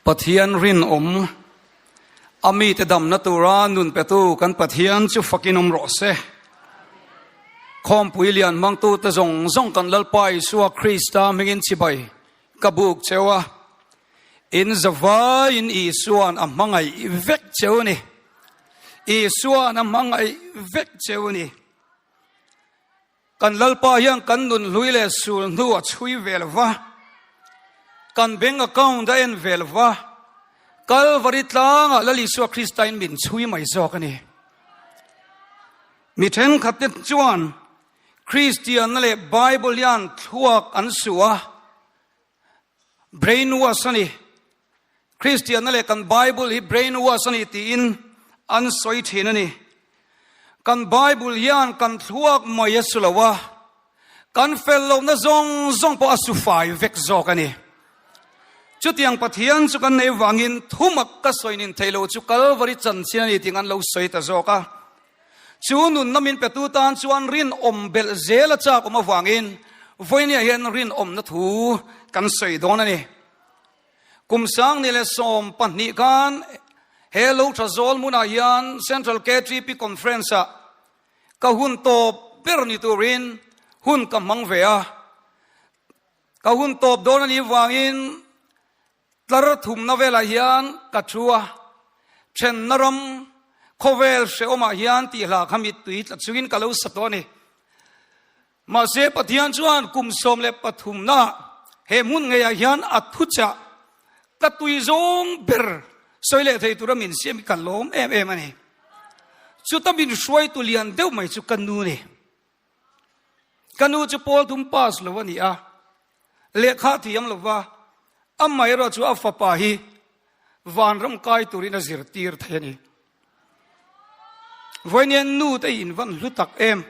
Pathian rinawm, a mite damna tura nun petu kan Pathian chu fakin awm rawh se. Khawmpui lian hmangtute zawng zawng kan Lalpa Isua Krista hmingin chibai ka buk cheu a, in zavaiin Isua'n a hmangaih vek cheu a ni. Isua'n a hmangaih vek cheu a ni. Kan Lalpa hian kan nun hlui leh sul hnu a chhui ve lo va, kan bank account a en ve lo va, Kalvari tlangah Lal Isua Kristain min chhui mai zawk a ni. Mi thenkhatte chuan Kristianna leh Bible hian thluak an su a, brainwash a ni. Kristianna leh kan Bible hi brainwash a ni tiin an sawi thin a ni. Kan Bible hian kan thluak mai a su lo a, kan fel lohna zawng zawng pawh a su fai vek zawk a ni. Chutiang Pathian chu kan nei vangin thumak ka sawi nin thei lo chu Kalvari chanchin a ni tih an lo sawi ta zawk a. Chu nunna min petu tan chuan rinawm belh zel a chak awm avangin vawinia hian rinawmna thu kan sawi dawn a ni. Kum 2012 khan he lo tha zawl hmunah hian Central KTP Conference ah ka hun tawp ber ni turin hun ka hmang ve a. Ka hun tawp dawn a nih vangin tlar thumna velah hian ka thu a, thenna ram khawvel hrehawmah hian tih hla kha mittui tla chungin ka lo sa tawh a ni. Mahse Pathian chuan kum 13 na he hmun ngeiah hian a thuchah ka tui zawng ber sawi leh thei tura min siam hi ka lawm em em a ni. Chuta min hruaitu lian deuh mai chu ka nu ni. Ka nu chu pawl thum pass lo a ni a, lehkha thiam lo va, amaherawh chu a fapa hi vanram kai turin a zirtir thei a ni. Vawiin nu te in van hlu tak em.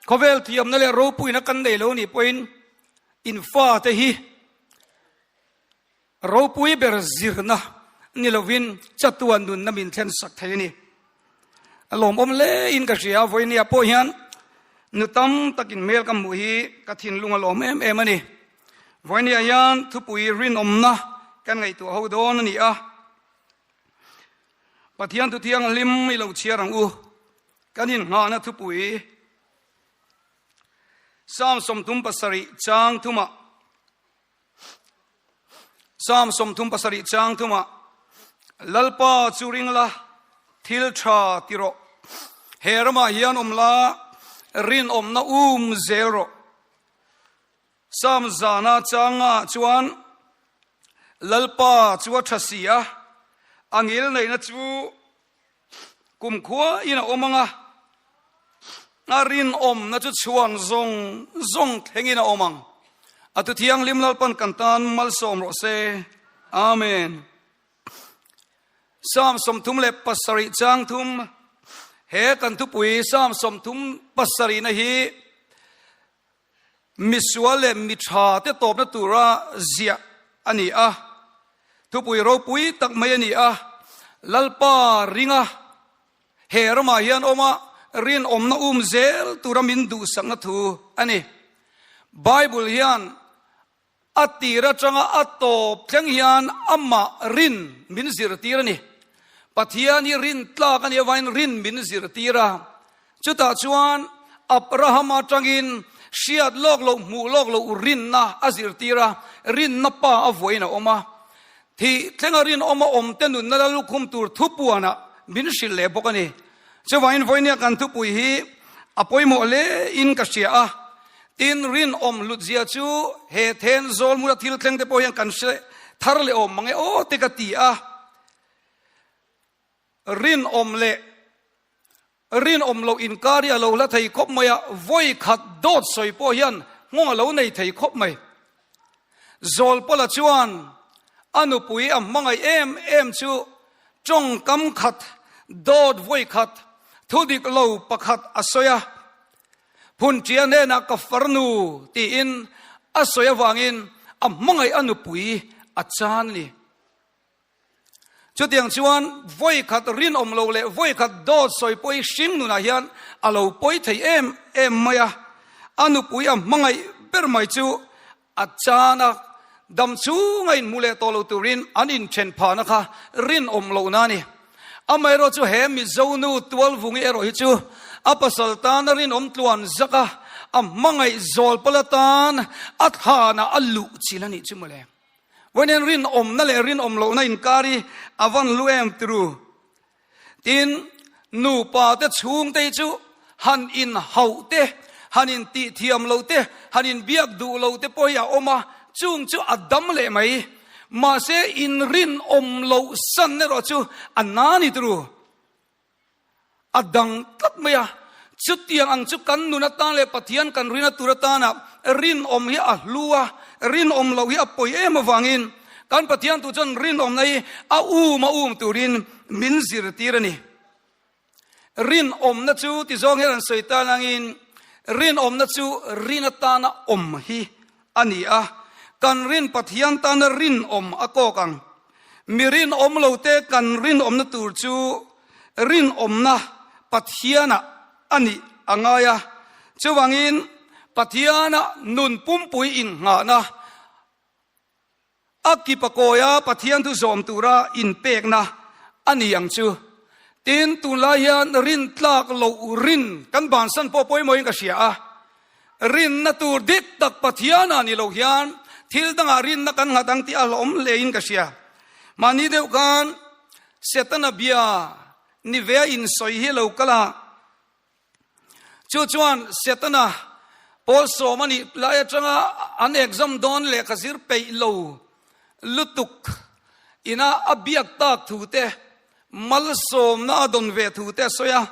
Khawvel thiamna leh ropuina kan nei lo nih pawhin in fa te hi ropui ber zirna ni lovin chatuan nunna min thlen sak thei a ni. A lawmawm hle in ka hria vawinia pawh hian nu tam takin hmel ka hmuh hi ka thinlung a lawm em em a ni. Vawinia hian thupui rinawmna kan ngaihtuah ho dawn a ni a. Pathian thu thianghlim i lo chhiar ang u. Kan inngahna thupui Psalm 37 chang thumah Psalm 37 chang thumah Lalpa chu ring la, thil tha ti rawh. He ramah hian awm la, rinawmna um zel rawh. Psalm zana changa chuan Lalpa chu a tha si a, a ngil neihna chu kumkhua in a awm ang a, a rinawmna chu chhuan zawng zawng thlengin a awm ang. A tu thianghlim Lalpan kan tan malsawm rawh se. Amen. Psalm 37 chang thum he kan thupui Psalm 37 na hi Misual leh mi tha te tawpna tura ziah a ni a, thupui ropui tak mai a ni a, Lalpa ringa he ramah hian awma rinawmna um zel tura min duhsakna thu a ni. Bible hian a tir atanga a tawp thleng hian amah rin min zirtir a ni. Pathian hi rin tlak a nih avangin rin min zirtir a. Chutah chuan Abraham atangin hriat lawk loh hmuh lawk loh rinna a zirtir a, rinna pa a vuain a awm a. Thih thlenga rinawma awmte nunna la lukhum tur thupuanah min hrilh leh bawk a ni. Chuvangin vawinia kan thupui hi a pawimawh hle in ka hria a, tin rinawm hlutzia chu he then zawl hmuna thil thleng te pawh hian kan hre thar leh awm mang e aw te ka ti a. Rinawm leh rinawm loh inkar hi a lo hla thei khawp mai a, vawi khat dawt sawi pawh hian nghawng a lo nei thei khawp mai. Zawlpawla chuan a nupui a hmangaih em em chu tawngkam khat, dawt vawi khat, thu dik lo pakhat a sawi a. Phunṭia hnenah ka farnu tiin a sawi avangin a hmangaih a nupui a chan a ni. Chutiang chuan vawi khat rinawm lo leh vawi khat dawt sawi pawh hi hring nunah hian a lo pawi thei em em mai a. A nupui a hmangaih ber mai chu a chan a. Dam chhunga inhmu leh tawh lo turin an inthen phahna kha rinawm lohna a ni. Amaherawh chu he Mizo nu Tualvungi erawh hi chu a pasal tana rinawm tluan zak a, a hmangaih zawl pal atan a thlanah a luh chilh a nih chu mawle. Vawiin rinawmna leh rinawm lohna inkar hi a van lu em turu. Tin, nupa te chhungte hi chu han inhauh te, han intihthiam lo te, han inbiak duh lo te pawh hi a awm a, chung chu a dam leh mai. Mahse, inrinawm loh san erawh chu a na ni turu. A dang tlat mai a. Chutiang ang chu kan nun atan leh Pathian kan rina tur atana rinawm hi a hlu a, rinawm loh hi a pawi em avangin kan Pathian tu chuan rinawmna hi a um a um turin min zirtir a ni. Rinawmna chu ti zawng hian an sawi tan angin rinawmna chu rin atana awm hi a ni a, kan rin Pathian tana rinawm a kawk ang. Mi rinawm lote kan rinawmna tur chu rinawmna Pathianah a nih a ngai a. Chuvangin Pathiana nun pumpui innghahna a kipa kawia Pathian thu zawm tura inpekna a ni ang chu. Tin, tunlai hian rintlak loh rin kan bansan pawh pawimawhin ka hria a. Rinna tur dik tak Pathianah ni lo hian thil dangah rinna kan nghat ang tih a hlawm hlein ka hria. Mahni deuh khan Setana bia ni ve a insawi hi lo kal a, chu chuan Setana pawl sawm a nih lai atanga an exam dawn lehkha zir peih lo lutuk ina a biak tak thu te Malsawmna a dawn ve thu te a sawi a,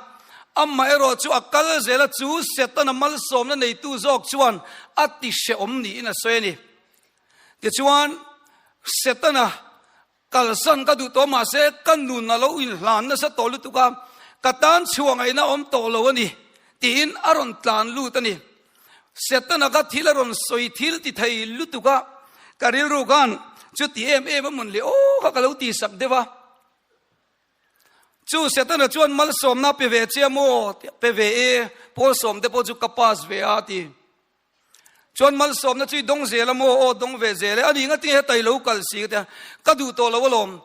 amah erawh chu a kal zel a, chu Setana malsawmna neitu zawk chuan a ti hrehawm niin a sawi a ni. Tichuan, Setana kalsan ka duh tawh mahse ka nun a lo inhlan nasa tawh lutuk a, ka tan chhuah ngaihna a awm tawh lo a ni tiin a rawn tlan lut a ni. Setana kha thil a rawn sawi thil ti thei lutuk a, ka rilru khan chuti em em a mun leh aw kha ka lo tihsak deuh a. Chu Setana chuan malsawmna pe ve che maw? Pe ve e, Paul sawmte pawh chu ka pass ve a ti. Chuan malsawmna chu i dawng zel a maw? Aw dawng ve zel e, ani nga tinge heta i lo kal si ka ti a, ka duh tawh lo alawm.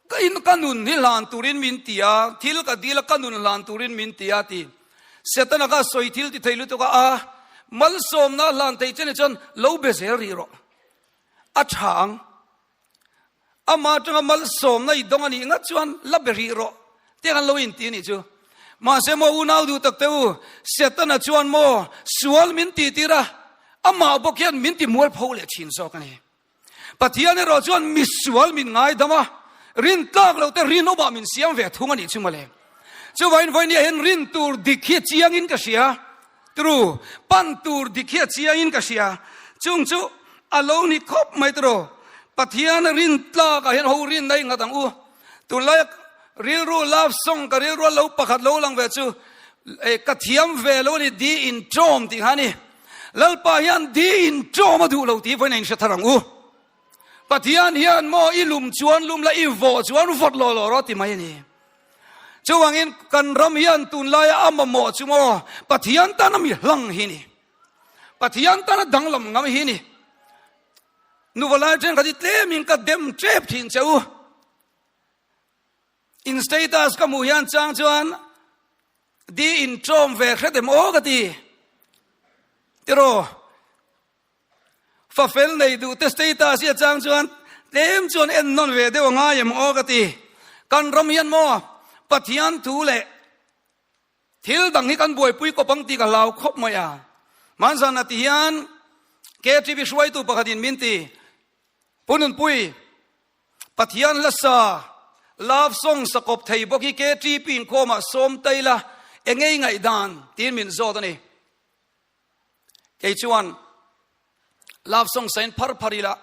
Ka in ka nun hi hlan turin min ti a, thil ka dil a ka nun hlan turin min ti a ti. Setana kha sawi thil ti thei lutuk a, a malsawmna hlan thei che ni chuan lo be zel rih rawh. A tha ang. Amah atanga malsawmna i dawng a nih ngat chuan la be rih rawh tih an lo inti a nih chu. Mahse maw unau duh tak te u, Setana chuan maw sual min tih tir a, amah bawk hian min ti mualpho leh thin zawk a ni. Pathian erawh chuan misual min ngaidam a, rintlak loh te rinawmah min siam ve thung a nih chu mawle. Chuvangin vawinia hian rin tur dik hi a chiangin ka hria. Tru, pan tur dik hi a chiangin ka hria. Chung chu a lo ni khawp mai tru. Pathian rin tlakah hian ho rinna i nghat ang u. Tunlai rilru love song ka rilru a lo pakhat lo lang ve chu ka thiam ve lo a ni di in ṭawm tih kha a ni. Lalpa hian di in ṭawm a duh lo tih vawiin a inhre thar ang u. Pathian hian maw i lum chuan lum la i vawh chuan vawt lawh lawh rawh ti mai a ni. Chuvangin kan ram hian tunlaia a mamawh chu maw Pathian tana mi hlang hi ni. Pathian tana danglam ngam hi ni. Nuva lai thenkhat hi tlemin ka dem tep thin che u. In status ka hmuh hian chang chuan di in tawm ve hret em aw ka ti. Tiraw? Fafel nei duh te status hi a chang chuan tlem chuan en nawn ve deuh a ngai em aw ka ti. Kan ram hian maw Pathian thu leh thil dang hi kan buaipui kawp ang tih ka hlau khawp mai a. Hmanzan a ti hian KTV hruaitu pakhatin min ti, Pu Nunpui, Pathian hla sa, love song sa kawp thei bawk hi KTP inkhawmah sawm ta ila engei ngaihdan tiin min zawt a ni. Kei chuan love song sain phar phar ila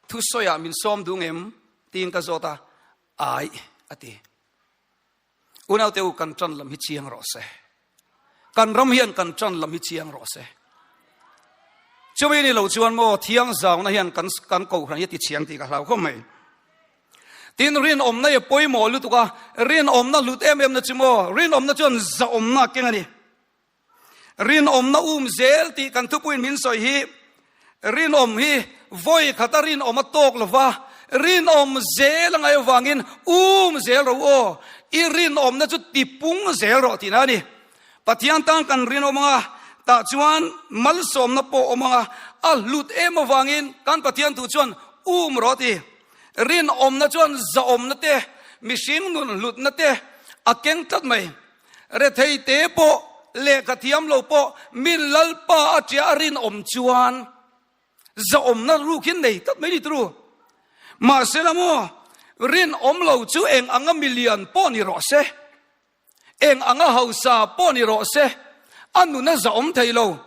thusawiah min sawm duh ngem tiin ka zawt a, ai a ti. Unaute u kan tan lam hi chiang rawh se. Kan ram hian kan tan lam hi chiang rawh se. Chumi ni lo chuan maw thiang zauna hian kan kan kohhran hi a ti chiang tih ka hlau khawp mai. Tin rinawmna hi a pawimawh lutuk a, rinawmna hlut em em na chu maw rinawmna chuan zahawmna a keng a ni. Rinawmna um zel tih kan thupuiin min sawi hi rinawm hi Vawi khata rinawm a tawk lo va, rinawm zel a ngaih avangin um zel rawh u aw, i rinawmna chu tipung zel rawh tihna a ni. Pathian tan kan rinawm ang a, tah chuan malsawmna pawh awm ang a, a hlut em avangin kan Pathian thu chuan um rawh a ti. Rinawmna chuan zahawmna te, mihring nun hlutna te a keng tlat mai. Rethei te pawh, lehkha thiam lo pawh min Lalpa a tia a rinawm chuan zahawmna ruk hi nei tlat mai ni turu. Mahsela maw, rinawm lo chu eng anga milian pawh ni rawh se, Eng anga hausa pawh ni rawh se, a nun a zahawm thei lo.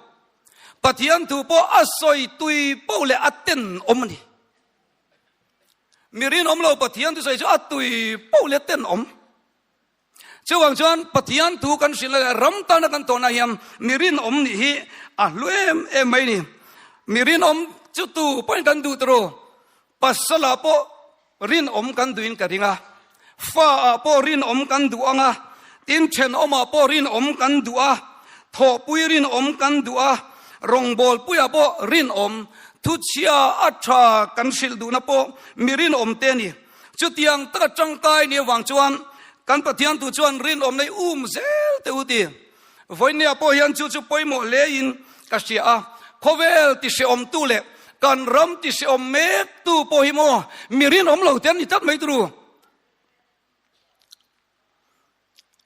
Pathian thu pawh a sawi tui poh leh a tenawm a ni. Mi rinawm lo Pathian thu sawi chu a tui poh leh a tenawm. Chuvang chuan Pathian thu kan hrilh leh ram tana kan tawhna hian mi rinawm nih hi a hlu em em mai ni. Mi rinawm chu tu pawhin kan duh turu. Pasala pawh rinawm kan duhin ka ring a, fa ah pawh rinawm kan duh ang a, tin thenawmah pawh rinawm kan duh a, thawhpui rinawm kan duh a, rawngbawlpuiah pawh rinawm, thuchhia a tha kan hrilh duhna pawh mi rinawm te a ni. Chutiang taka tangkai ni avang chuan kan Pathian tu chuan rinawmna i um zel teh u ti. Vawinia pawh hian chu chu pawimawh hlein ka hria a, khawvel ti hrehawmtu leh kan ram ti hrehawm mektu pawh hi maw mi rinawm lo te an ni tlat mai turu.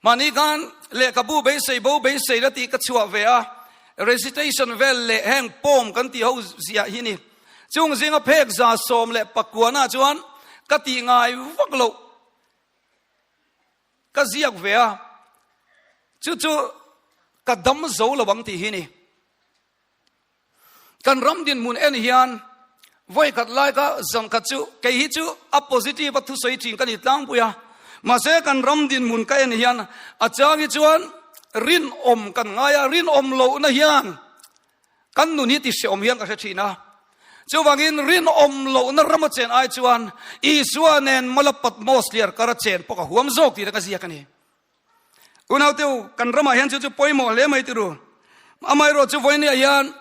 Mahni khan lehkhabu beisei bo beisei la tih ka chhuah ve a, recitation vel leh heng poem kan tih ho ziah hi ni. Chung zinga phek 119 ah chuan ka tih ngai vak loh. Ka ziak ve a, chu chu ka dam zo lo ang tih hi ni. Kan ram dinhmun en hian vawi khat lai kha zan khat chu kei hi chu a positive a thusawi thin ka ni tlangpui a, mahse kan ram dinhmun ka en hian a chang hi chuan rinawm kan ngai a, rinawm lohna hian Kan nun hi ti hreawm hian ka hre thin a. Chuvangin rinawm lohna rama chen ai chuan Isua nen mala Patmos hliar kara chen pawh ka huam zawk tih te ka ziak a ni. Unauteu, kan ramah hian chu chu pawimawh hle mai tiru. Amaherawh chu vawinia hian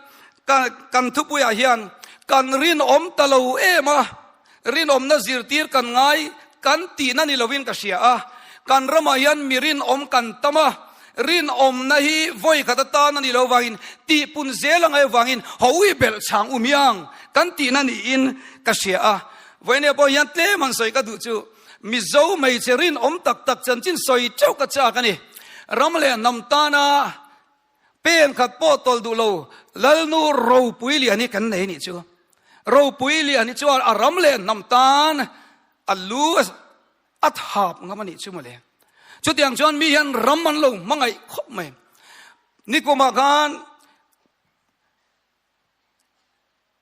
kan thupuiah hian kan rinawm ta lo em a, rinawmna zirtir kan ngai kan tihna ni lovin ka hria a. Kan ramah hian mi rinawm kan tam a, rinawmna hi vawi khat atan a ni lo vangin tihpun zel a ngai vangin hawi belh chhang u miang kan tihna niin ka hria a. Vawinia pawh hian tlem han sawi ka duh chu Mizo hmeichhe rinawm tak tak chanchin sawi teuh ka chak a ni. Ram leh hnam tana Pen khat pawh tawlh duh lo Lalnu ropui lian hi kan nei nih chu. Ropui lian hi chuan a ram leh hnam tan a lu a thap ngam a nih chu mawle. Chutiang chuan mi hian ram an lo hmangaih khawp mai. Nikumah khan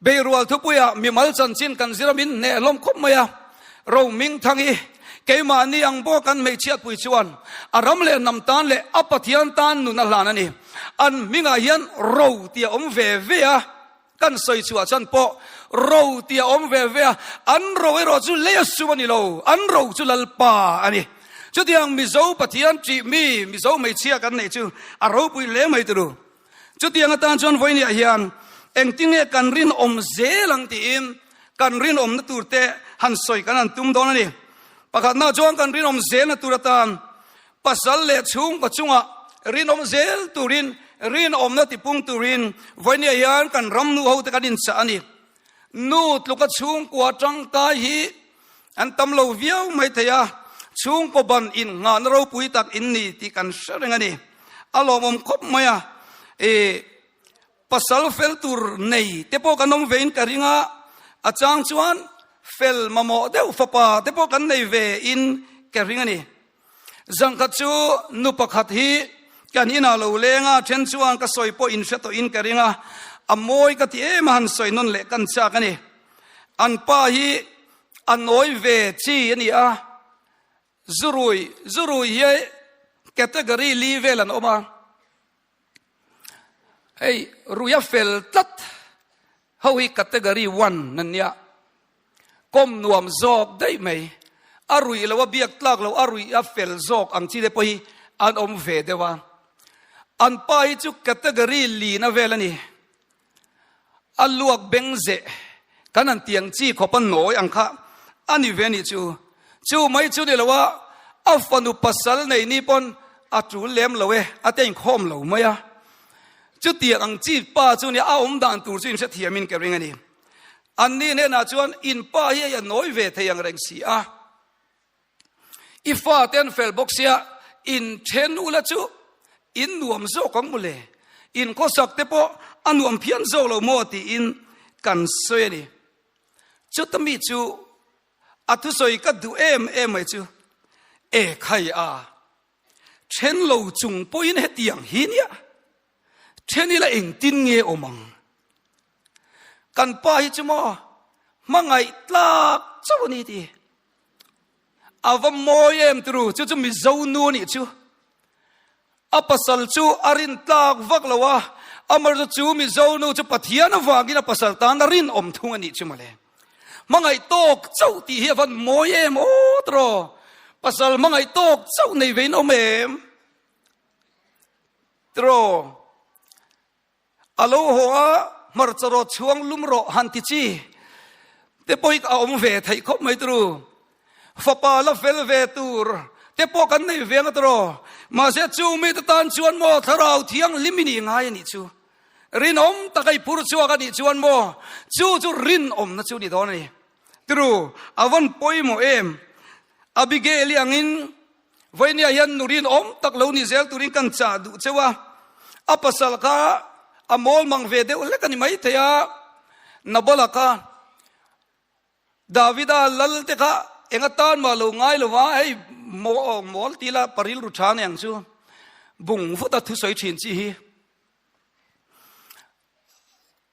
Beirual thupuiah mimal chanchin kan zir a min hneh hlawm khawp mai a, Romingthang hi keimahni ang bawk kan hmeichhiatpui chuan a ram leh hnam tan leh a Pathian tan nun a hlan a ni. An hmingah hian ro tih a awm ve ve a, kan sawi chhuah chuan pawh ro tih a awm ve ve a, an ro erawh chu lei a sum a ni lo, an ro chu Lalpa a ni. Chutiang Mizo Pathian ṭih mi, Mizo hmeichhia kan neih chu a ropui hle mai turu. Chutiang atan chuan vawinia hian engtinge kan rinawm zel ang tiin kan rinawmna turte han sawi kan han tum dawn a ni. Pakhatna chuan kan rinawm zelna tur atan pasal leh chhungkaw chungah rinawm zel turin rinawmna tipung turin vawinia hian kan ram nu hote kan inchah a ni. Nu tluka chhungkua tangkai hi an tam lo viau mai thei a, chhungkaw ban innghahna ropui tak in ni tih kan hre reng a ni. A lawmawm khawp mai a, i pasal fel tur nei te pawh kan awm vein ka ring a, a chang chuan fel mamawh deuh fapa te pawh kan nei ve in ka ring a ni. Zangkhat chu nu pakhat hi kan inah lo leng a, then chuan ka sawi pawh in hre tawh in ka ring a, a mawi ka ti em a han sawi nawn leh kan chak a ni. An pa hi a nawi ve chi a ni a, zurui zurui hi category li vel an awm a, hei ruia fel tlat ho hi category one an nia, kawm nuam zawk daih mai, a ruih lo a biak tlak lo a ruih a fel zawk ang chi te pawh hi an awm ve deuh a, an pa hi chu category lina vel a ni. A luak beng zeh. Kan han tiang chi khawp a nawi ang kha a ni ve nih chu. Chu mai chu ni lo a, a fanu pasal nei ni pawn a tul lem lo e, a te inkhawm lo mai a. Chutiang ang chi pa chu nia a awm dan tur chu inhrethiamin ka ring a ni. Anni hnenah chuan in pa hi hei a nawi ve thei ang reng si a. I fate an fel bawk sia, in then ula chu in nuam zawk ang mawle, in khawsak te pawh a nuam phian zawk lo maw tiin kan sawi a ni. Chuta mi chu a thusawi ka duh em em mai chu, E khai a, then lo chung pawhin hetiang hi nia, then ila engtin nge awm ang? Kan pa hi chu maw hmangaih tlak chauh a ni ti. A va mawi em turu, chu chu Mizo nu a nih chu. A pasal chu a rin tlak vak lo a, amaherawhchu chu Mizo nu chu Pathian avangin a pasal tan a rinawm thung a nih chu mawle. Hmangaih tawk chauh tih hi a van mawi em aw tiraw? Pasal hmangaih tawk chauh nei vein awm em tiraw? A lo haw a, hmarcha rawt chhuang lum rawh han ti chi te pawh hi a awm ve theih khawp mai turu. Fapa la fel ve tur te pawh kan nei ve ang a tiraw. Mahse chu mite tan chuan maw thlarau thianghlim i nih ngai a nih chu. Rinawm taka i phur chhuak a nih chuan maw chu chu rinawmna chu ni dawn a ni. Turu, a vawn pawimawh em? Abigail-i angin Vawinia hian nu rinawm tak lo ni zel turin kan chah duh cheu a, a pasal kha a mawl mang ve deuh hlek a ni maithei a, Nabala kha Davida lal te kha eng atan mah lo ngai lo va, hei mawl ti la pa rilru tha nei ang chu bung vut a thusawi thin chi hi.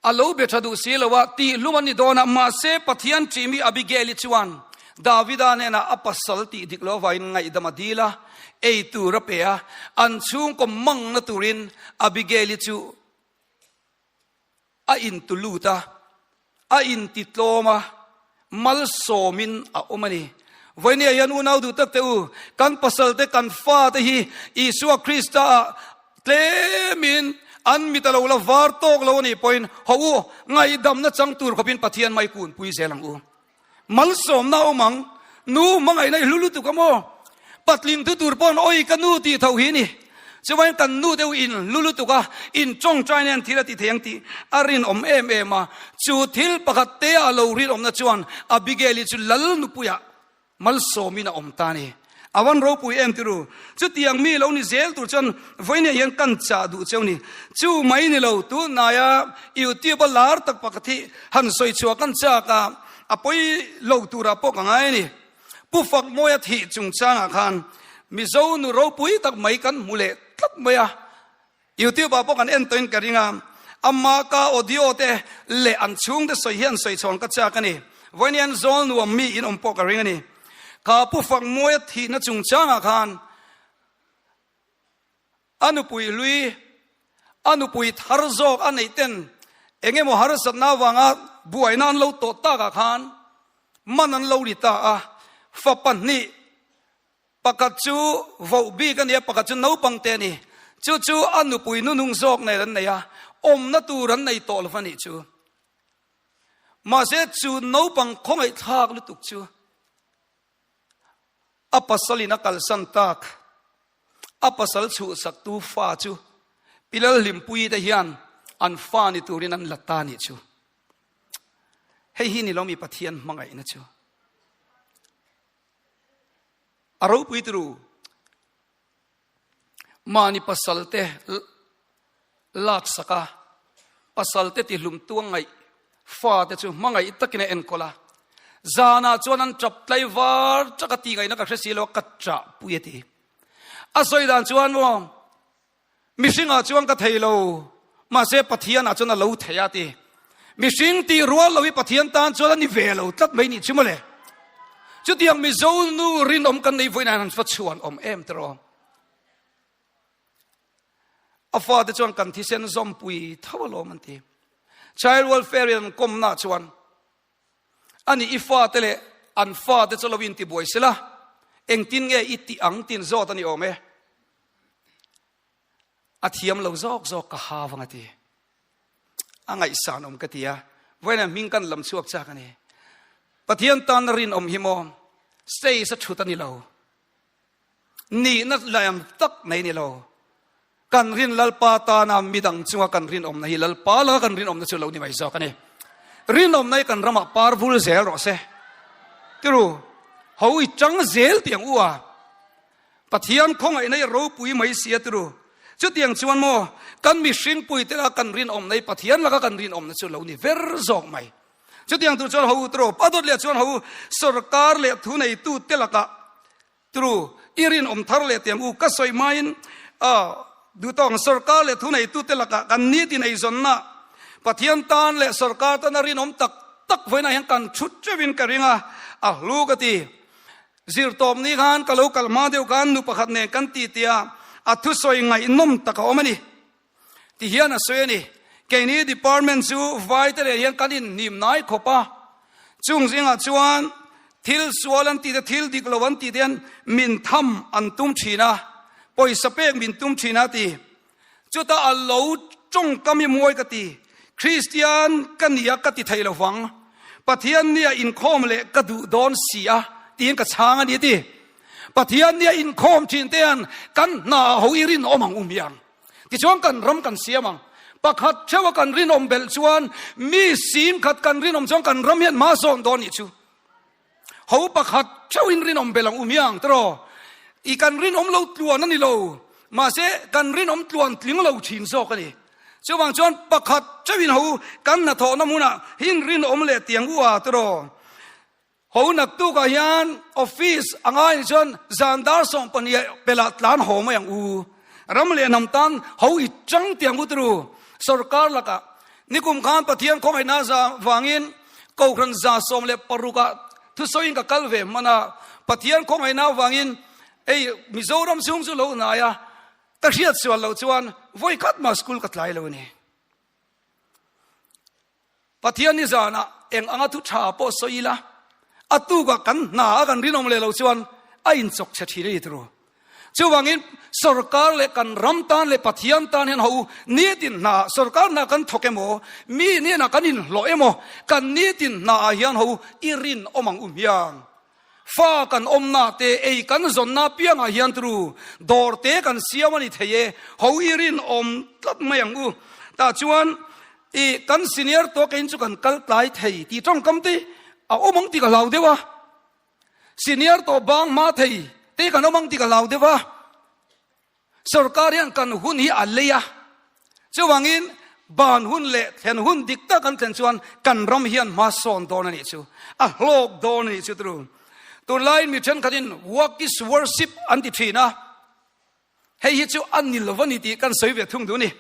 A lo be tha duh si lo a, tihhlum an ni dawn a, mahse Pathian ṭihmi Abigail-i chuan Davida hnenah a pasal tih dik lo avangin ngaihdam a dil a, ei tur a pe a, an chhungkaw mangna turin Abigail-i chu a intu lut a, a intitlawm a, malsawmin a awm a ni. Vawinia hian unau duh tak teh u, kan pasalte, kan fate hi Isua Krista ah tlemin an mit a lo la var tawk lo a nih pawhin haw u, ngaihdamna chang tur khawpin Pathian mai kunpui zel ang u. Malsawmna a awm ang, nu hmangaihna i hlu lutuk a maw? Patling thu tur paw'n awi ka nu tih tho hi ni. Chuvain kan nu deuh in hlu lutuk a, in tawngtai nen thil a ti thei ang tih a rinawm em em a. Chu thil pakhat te a lo rinawmna chuan Abigail-i chu lal nupuiah malsawmin a awm ta a ni. A van ropui em tiru? Chutiang mi lo ni zel tur chuan vawinia hian kan chah duh cheu ni. Chu mai ni lo, tunhnaia YouTube-a lar tak pakhat hi han sawi chhuah kan chak a, a pawi lo turah pawh ka ngai a ni. Pu Fakmawia thih chungchangah khan Mizo nu ropui tak mai kan hmu leh tlat mai a, YouTube ah pawh kan en tawhin ka ring a, ama ka audio te leh an chhungte sawi hian sawi chhawn ka chak a ni. Vawiin hian zawl nuam mi in awm pawh ka ring a ni. Kha Pu Fakmawia thihna chungchangah khan A nupui hlui, a nupui thar zawk a neih ten eng emaw harsatna avanga buaina an lo tawh takah khan man an lo ri ta a. Fa pahnih, pakhat chu voh bik a ni a, pakhat chu naupang te a ni. Chu chu a nupui nunung zawk nen an nei a, awmna tur an nei tawh lo va nih chu. Mahse chu naupang khawngaihthlak lutuk chu A pasalin a kalsan tak, a pasal chhuhsaktu fa chu Pi Lalhlimpuii te hian an fa ni turin an la ta nih chu. Hei hi ni lo mi Pathian hmangaihna chu. A ropui turu Mahni pasalte laksak a, pasalte tihlum tuang ngaih fate chu hmangaih takin a enkawl a. Zanah chuan an tap tlai var chak a tih ngaihna ka hre si lo a, ka chah pui a ti. A sawi dan chuan maw, mihringah chuan ka thei lo, mahse Pathianah chuan a lo thei a ti. Mihring tih rual lo hi Pathian tan chuan a ni ve lo tlat mai nih chu mawle. Chutiang Mizo nu rinawm kan nei vawiin an va chhuan awm em tiraw. A fate chuan kan thisen zawmpui tho alawm an ti. Child welfare in an kawmna chuan ani i fate leh an fate chu lo intibuai sela engtin nge i tih ang tin zawt a ni awm e. A thiam lo zawk zawk ka ha vang a ti. A ngaihsan awm ka ti a. Vawiin hming kan lam chhuak chak a ni. Pathian tana rinawm hi maw stage a thut a ni lo. Nihna lian tak nei ni lo. Kan rin Lalpa tana midang chunga kan rinawmna hi Lalpa laka kan rinawmna chu lo ni mai zawk a ni. Rinawmna hi kan ramah par vul zel rawh se. Tiru, ho i tang zel tiang u a. Pathian khawngaihna hi ropui mai si a tiru. Chutiang chuan maw kan mihring puite laka kan rinawmna hi Pathian laka kan rinawmna chu lo ni ver zawk mai. Chutiang tur chuan ho u tiro, pa dawt leh chuan ho u sorkar leh thuneitu te lakah tiro i rinawm thar leh tiang u ka sawi hmain duhtawng sorkar leh thuneitu te lakah kan nitin eizawnna Pathian tan leh sorkar tana rinawm tak tak vawiinah hian kan chhut teuhin ka ring a, a hlu ka ti. Zirtawpni khan ka lo kal hma deuh khan nu pakhat nen kan ti tia a thusawi ngaihnawm tak a awm a ni. Ti hian a sawi a ni. Keini department chu vai te leh hian kan inhnim nai khawp a, chung zingah chuan thil sual an tih te, thil dik lo an tih te hian min tham an tum thin a, pawisa pek min tum thin a ti. Chutah a lo tawngkam i mawi ka ti, Kristian ka nia ka ti thei lo vang, Pathian nia inkhawm leh ka duh dawn si a tiin ka chhang a ni a ti. Pathian nia inkhawm thin te hian kan hna ho i rinawm ang u miang. Tichuan kan ram kan siam ang. Pakhat theuha kan rinawm belh chuan mi sim khat kan rinawm chuan kan ram hian hma zawn dawn nih chu. Ho pakhat theuhin rinawm belh ang u miang tiraw. I kan rinawm lo tluan a ni lo. Mahse kan rinawm tluan tling lo thin zawk a ni. Chuvang chuan pakhat theuhin ho kan hnathawhna hmunah hin rinawm leh tiang u a tiraw. Ho naktukah hian office a ngai nih chuan zan dar 12 pelah tlan haw mai ang u. Ram leh hnam tan ho i chang tiang u turu. Sorkar lakah nikum khan Pathian khawngaihna za vangin Kohhran 16 ah thusawiin ka kal ve hman a. Pathian khawngaihna vangin hei Mizoram chhung chu lo hnai a, ka hriat sual loh chuan vawi khat mah school ka tlai lo a ni. Pathian ni zanah eng anga thu tha pawh sawi ila, a tukah kan hna a kan rinawm leh lo chuan a inchawk chhe thin a ni turu. Chuvangin sorkar leh kan ram tan leh Pathian tan hian ho u, nitin hna sorkar hna kan thawk emaw, mi hnenah kan inhlawh emaw, kan nitin hna ah hian ho u i rinawm ang u hmiang. Fa kan awmna te, ei kan zawnna apiangah hian turu dawr te kan siam a ni thei e, ho i rinawm tlat mai ang u. Tah chuan i kan senior tawk in chu kan kal tlai thei tih tawngkam te a awm ang tih ka hlau deuh a, senior tawh bang hma thei te kan awm ang tih ka hlau deuh a. Sorkar hian kan hun hi a lei a, chuvangin ban hun leh thlen hun dik tak an thlen chuan kan ram hian hma sawn dawn a nih chu, a hlawk dawn a nih chu turu. Tunlaiin mi thenkhatin work is worship an ti thin a, hei hi chu a ni lo a ni tih kan sawi ve thung duh a ni.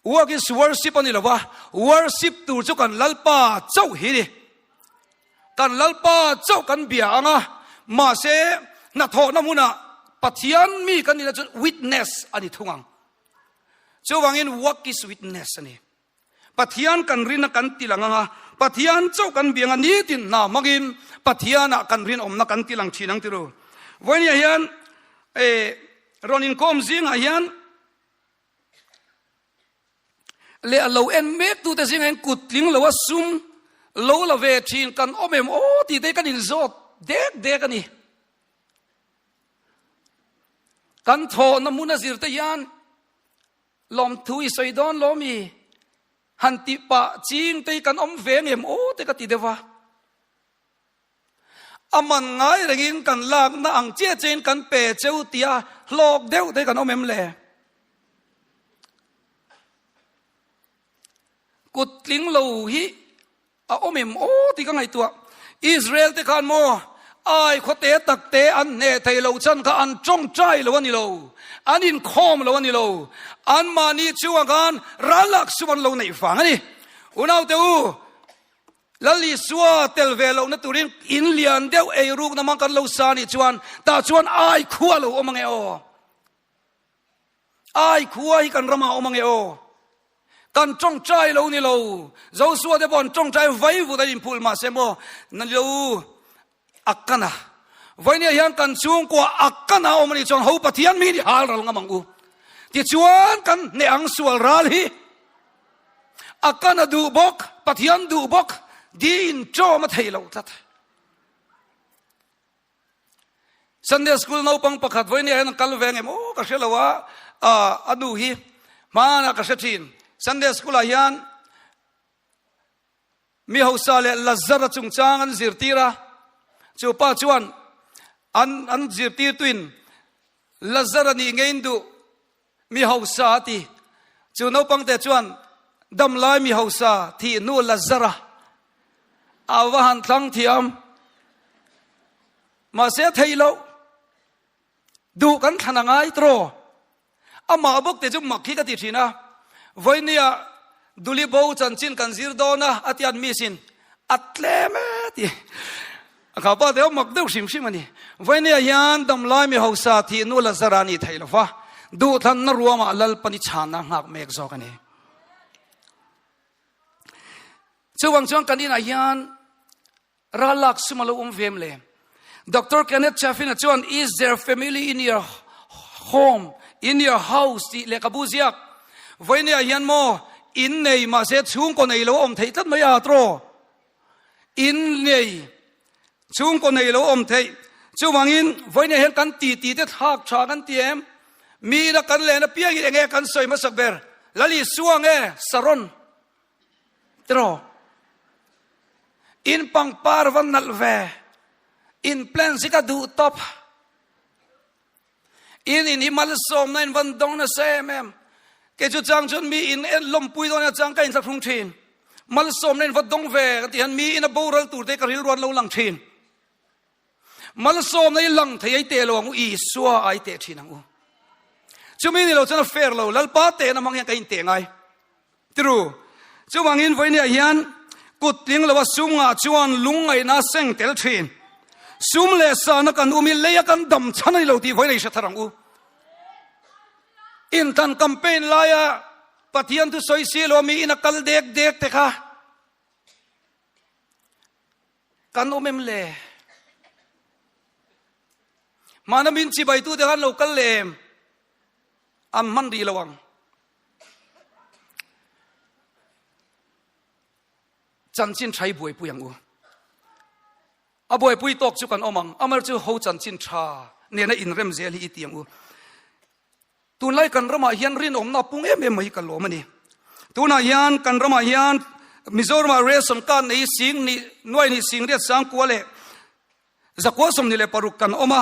Work is worship a ni lo va, worship tur chu kan Lalpa chauh hi ni. Kan Lalpa chauh kan bia ang a, mahse hnathawhna hmunah Pathian mi kan nihna chu witness a ni thung ang. Chuvangin work is witness a ni. Pathian kan rinna kan tilang ang a, Pathian chauh kan bia ang a, nitin hna hmangin Pathianah kan rinawmna kan tilang thin ang tiru. Vawinia hian eh rawn inkawm zingah hian leh a lo en mek tute zingah hian kut tling lo a sum lo la ve thin kan awm em aw tih te kan inzawt dek dek a ni. Kan thawhna hmun a zir te hian lawmthu i sawi dawn lo mi han tih pah ching te hi kan awm ve ngem aw te ka ti deuh a. A man ngai rengin kan lakna ang chiah chiahin kan pe cheu tia hlawk deuh te kan awm em le? Kut tling lo hi a awm em aw tih ka ngaihtuah. Israel te khan maw ai khawte tak te an hneh thei lo chan kha an tawngtai lo a ni lo, an inkhawm lo a ni lo, anmahni chungah khan ral lak sum an lo neih vang a ni. Unaute u, Lal Isua tel ve lohna turin in lian deuh ei rukna mang kan lo sa nih chuan tah chuan ai khua lo awm ange aw. Ai khua hi kan ramah awm ange aw. Kan tawngtai lo ni lo. Josua te pawh an tawngtai vai vut an inphul mahse maw na ni lo a kana. Vawinia hian kan chhungkua a kana awm anih chuan ho Pathian mi ni hal ral ngam ang u. Tichuan kan hneh ang sual ral hi. A kan a duh bawk, Pathian duh bawk, di in ṭawm a thei lo tlat. Sunday school naupang pakhat vawinia hian an kal ve ngem aw ka hre lo a, a nu hi hmanah ka hre thin. Sunday school ah hian Mi hausa leh Lazara chungchang an zirtir a, chu pa chuan an an zirtirtuin Lazara nih ngeiin duh mi hausa a ti. Chu naupangte chuan damlai mi hausa thih hnu Lazara a va han thlang thiam. Mahse a theih loh. Duh kan thlan a ngai tawh. Amah bawk te chu mak hi ka ti thin a, Vawinia Duli bo chanchin kan zir dawn a, a tiat miss in a tlem e ti. A kha pa te mak deuh hrim hrim a ni. Vawinia hian damlai mi hausa thih nu Lazara ni thei lo va, duhthlanna ruamah Lalpani chhanna nghak mek zawk a ni. Chuvang chuan kan inah hian Ral lak sum a lo awm vem le. Doctor Kenneth Chaffin-a chuan Is there family in your home, in your house tih lehkhabu ziak vawinia hian maw in nei mahse chhungkaw nei lo awm theih tlat mai a tawh. In nei chhungkaw nei lo awm theih. Chuvangin vawinia hian kan titi te thlak tha kan ti em? Mi ina kan len apiangin enge kan sawi hmasak ber? Lal Isua nge Saron? Tiraw? In pangpar va nalh ve. In plans hi ka duh tawp. In in hi malsawmna in van dawng nasa em em. Kei chu chang chuan mi in en lawmpui dawn a chang ka inthlahrung thin. Malsawmna in va dawng ve ka ti hian mi in a boral tur te ka rilru an lo lang thin. Malsawmna i lang thei ai teh lo ang u, Isua ai teh thin ang u. Chumi ni lo chuan a fair lo, Lalpa tehna hmang hian ka inteh ngai. Tiru, chuvangin vawinia hian kut tling lo a sum ngah chuan lungngaihna a seng tel thin. Sum leh sahna kan um i leia kan dam chhan a ni lo tih vawiin a i hre thar ang u. Inthlan campaign laia Pathian thu sawi si lo mi in a kal dek dek te kha kan awm em le? Mahna min chibaitute khan lo kal leh em? An hman rih lo ang. Chanchin tha i buaipui ang u. A buaipui tawk chu kan awm ang. Amar chu ho chanchin tha nena inrem zel hi i ti ang u. Tunlai kan ramah hian rinawmna a pung em em mai hi ka lawm a ni. Tunah hian kan ramah hian Mizoramah ration card nei sing ni nuai ni sing riat sangkua leh Zakua 26 kan awm a,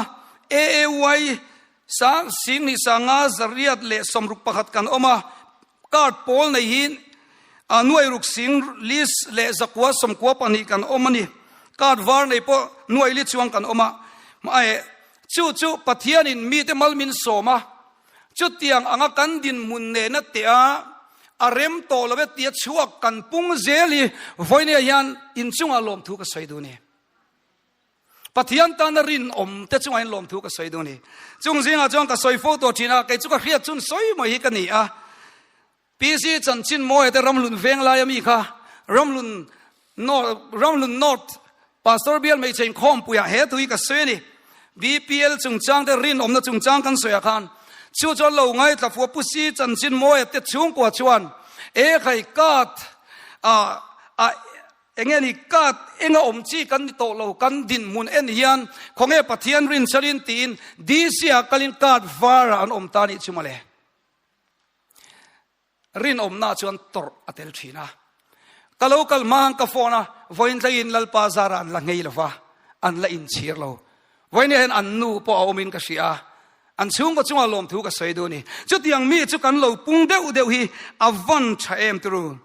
AAY sang 10 sanga zariat leh 61 kan awm a, card pawl nei hi a nuai ruk sing list leh zakua 92 kan awm a ni. Card var nei pawh nuai li chuang kan awm a. Chu chu Pathianin mite mal min sawm a, chutiang anga kan dinhmun nena teh a, a rem tawh lo e tia chhuak kan pung zel hi vawinia hian inchungah lawmthu ka sawi duh a ni. Pathian tana rinawm te chungah hian lawmthu ka sawi duh a ni. Chung zingah chuan ka sawi fo tawh thin a, kei chu ka hriat chun sawi mai hi ka ni a. PC chanchin mawia te Ramhlun veng laia mi kha Ramhlun North, Ramhlun North Pastor bial hmeichhe inkhawmpuiah he thu hi ka sawi a ni. BPL chungchang te rinawmna chungchang kan sawiah khan chu chuan lo ngaithla fua Pu Si chanchin mawia te chhungkua chuan e khai card a a Enge ni card enga awm chi kan ni tawh lo, kan dinhmun en hian khawnge Pathian rinchhalin tiin DC ah kalin card var ah an awm ta nih chu mawle. Rinawmna chuan tawrh a tel thin a. Ka lo kal hmang ka phone a, vawiin thlengin Lalpa zarah an la nghei lo va, an la inchhir lo. Vawiin hian an nu pawh a awmin ka hria a, an chhungkaw chungah lawmthu ka sawi duh a ni. Chutiang mi chu kan lo pung deuh deuh hi a van tha em turu.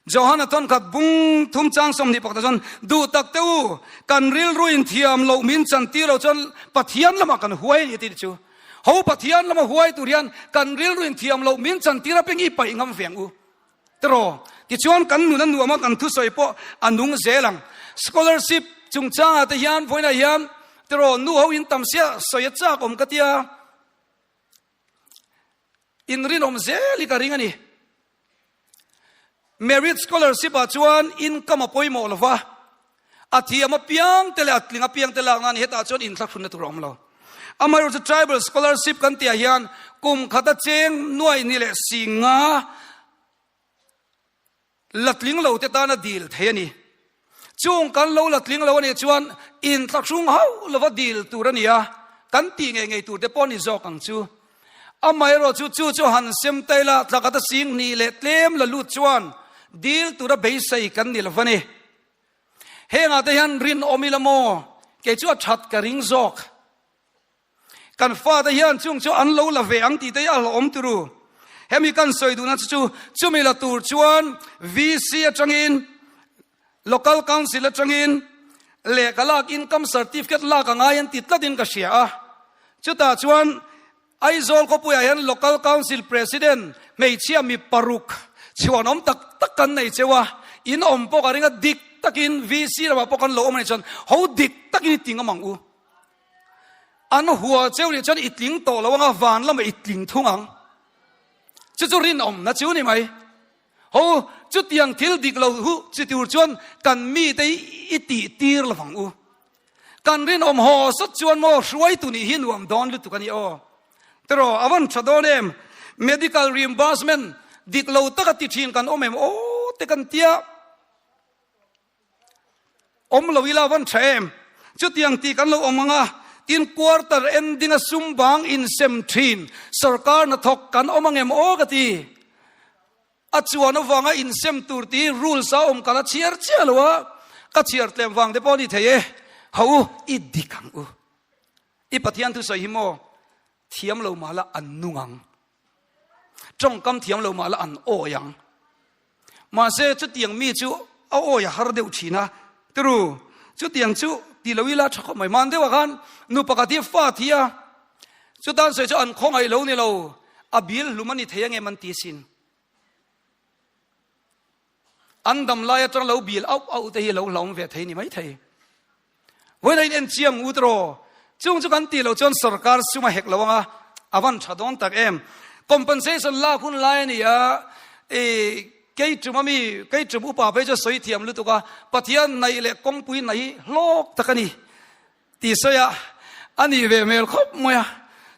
Johana thawnkhat bung thum chang 20 pakhatah chuan, Duh tak te u, kan rilru in thiam loh min chan tir lo chuan Pathian lamah kan huai a ni a ti chu. Ho Pathian lama huai tur hian kan rilru in thiam loh min chan tir a peng i paih ngam ve ang u. Tiraw? Tichuan kan nun a nuam a, kan thusawi pawh a nung zel ang. Scholarship chungchangah te hian vawiinah hian tiraw nu ho in tam sia sawi a chak awm ka tia in rinawm zel hi ka ring a ni. Merit scholarship ah chuan income a pawimawh lova, a thiam apiang te leh a tling apiang te lak nan hetah chuan inthlahrunna tur a awm lo. Amaherawhchu tribal scholarship kan tihah hian kum khata cheng nuai ni leh si nga. La tling lo te tana dil thei a ni. Chung kan lo la tling lo a nih chuan inthlahrung hauh lova dil tur a ni a, kan tih ngei ngei tur te pawh a ni zawk ang chu. Amaherawh chu chu chu han sem ta ila thlakhat a sing hnih leh tlem la lut chuan dil tura beisei kan ni lo a ni. Hengah te hian rinawm ila maw? Kei chu a that ka ring zawk. Kan fate hian chung chu an lo la ve ang tih te hi a hlauhawm turu. Hemi kan sawi duhna chu chu chumi la tur chuan VC atangin Local Council atangin lehkha lak income certificate lak a ngai an ti tlatin ka hria a. Chutah chuan Aizawl khawpuiah hian Local Council President hmeichhia mi paruk chhuanawm tak tak kan nei cheu a, in awm pawh ka ring a, dik takin VC lamah pawh kan lo awm a nih chuan ho dik takin i ti ngam ang u. An hua cheu nih chuan i tling tawh lo anga van lamah i tling thung ang. Chu chu rinawmna chu ni mai. Ho chutiang thil dik lo hu chi tur chuan kan mite hi i tih tir lovang u. Kan rinawm haw sawt chuan maw hruaitu nih hi nuam dawn lutuk a ni aw. Tiraw a van tha dawn em? Medical reimbursement dik lo taka ti thin kan awm em aw te kan tia. Awm lo ila van tha em? Chutiang tih kan lo awm ang a, tin quarter ending a sum bang insem thin sorkar hnathawk kan awm ang em aw ka ti. A chuan avanga insem tur tih rules a awm ka la chhiar chiah lo a, ka chhiar tlem vang te pawh a ni thei e. Ho u, i dik ang u. I Pathian thusawi hi maw thiam lo mah la an nung ang. Tawngkam thiam lo mah la an awi ang. Mahse chutiang mi chu a awi a har deuh thin a. Turu, chutiang chu ti lo ila tha khawp mai. Hman deuhah khan nu pakhat hi fa thi a, chutan sawi chu an khawngaih lo ni lo, a bil hlum a ni thei angem an ti asin. An dam lai atang lo bil auh auh te hi lo hlauhawm ve thei ni mai thei. Vawiin a in en chiang u tiraw? Chung chu kan tih loh chuan sorkar sum a hek lo anga a van tha dawn tak em. Compensation lak hun lai a ni a, i kei tum ami kei tum upa phei chu a sawi thiam lutuk a, Pathian naih leh kawngpui naih hi hlawk tak a ni. Ti sawi a, a nih ve hmel khawp mai a.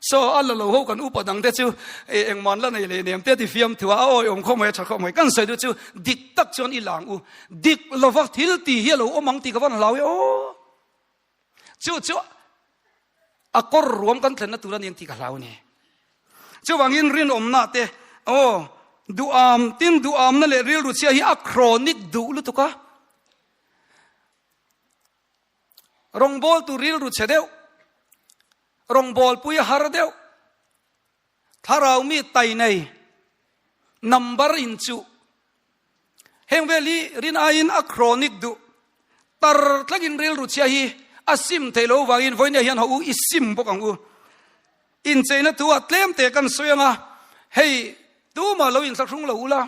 Saw a la lo ho kan upa dang te chu engman la nei leh nem te ti fiam thu a, a awi awm khawp mai a tha khawp mai. Kan sawi duh chu dik tak chuan i lang u. Dik lova thil ti hi a lo awm ang tih ka van hlau e aw. Chu chu a kawr ruam kan thlenna tur a ni ang tih ka hlau a ni. Chuvangin rinawmna te aw duham tin duhamna leh rilru chhia hi a chronic duh lutuk a. Rawngbawltu rilru chhe deuh, rawngbawlpui har deuh, thlarau mi tai nei, number inchuh. Heng vel hi rin aiin a chronic duh. Tar tlakin rilru chhia hi a sim theih loh vangin vawinia hian haw u i sim bawk ang u. Incheina thu ah tlem te kan sawi ang a, hei tumah lo inthlahrung lo ula.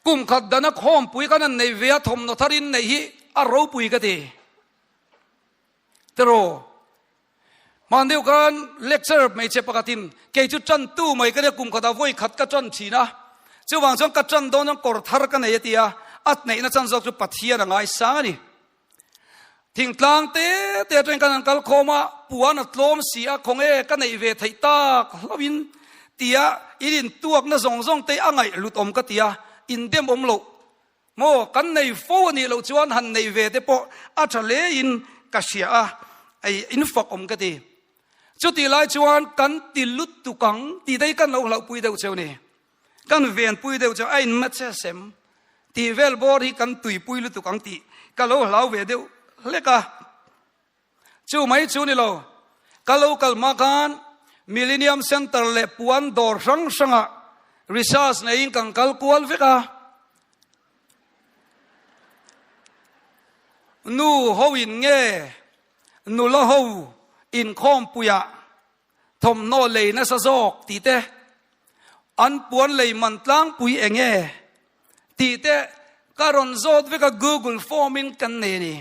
Kum khat dana khawmpui kan han nei ve a, thawmhnaw thar in neih hi a ropui ka ti. Tiraw? Hman deuh khan lecture hmeichhe pakhatin kei chu tantu mai ka nia kum khatah vawi khat ka tan thin a, chuvang chuan ka tan dawn chuan kawr thar ka nei a ti a, a neihna chan zawk chu Pathian a ngaisang a ni. Thingtlang te te atangin kan han kal khawm a, puan a tlawm si a, khawnge ka neih ve theih tak hlauhin tia in intuakna zawng zawng te a ngaih hlut awm ka ti a, indem awm loh maw kan nei fo a nih loh chuan han neih ve te pawh a tha hle in ka hria a, ei in fak awm ka ti. Chutih lai chuan kan ti lutuk ang tih te hi kan lo hlauhpui deuh cheu ni. Kan venpui deuh chu a in matse sem tih vel bawr hi kan tuipui lutuk ang tih ka lo hlau ve deuh hlek a. Chu mai chu ni lo, ka lo kal hma khan Millennium Centre leh puan dawr hrang hrangah research neiin kan kal kual vek a. Nu ho in nge nula ho inkhawmpuiah Thawmhnaw lei nasa zawk tih te, an puan lei man tlangpui eng e tih te ka rawn zawt vek a, Google form in kan nei a ni.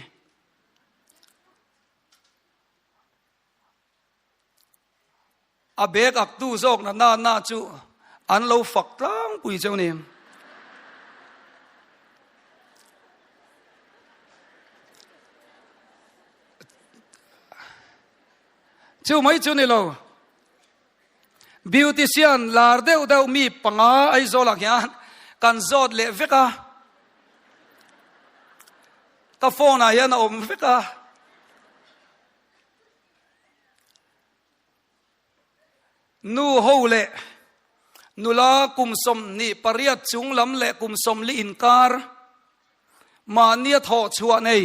A bag ak tu zawk na na na chu an lo fak tlangpui cheu ni. Chu mai chu ni lo. Beautician lar deuh deuh mi panga Aizawlah hian kan zawt leh vek a, ka phone ah hian a awm vek a. Nu ho leh nula kum 28 chung lam leh kum 40 inkar mahnia thawh chhuah nei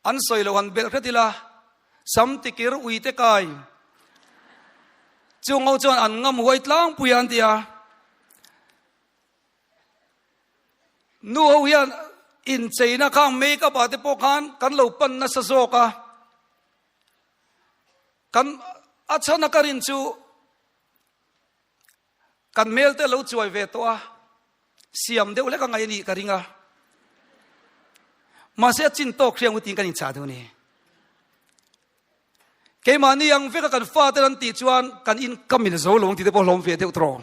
an sawi lo han belh hret ila, sam tikir uite kai chung ho chuan an ngam huai tlangpui a an ti a. Nu ho hian incheina khang make up ah te pawh khan kan lo pan nasa zawk a. Kan a chhan a ka rin chu kan hmel te lo chuai ve tawh a, siam deuh lek a ngaih a nih ka ring a. Mahse a chin tawk hriang u tiin kan inchah duh a ni. Keimahni ang veka kan fate an tih chuan kan income in a zo lo ang tih te pawh hlawm ve deuh tawh.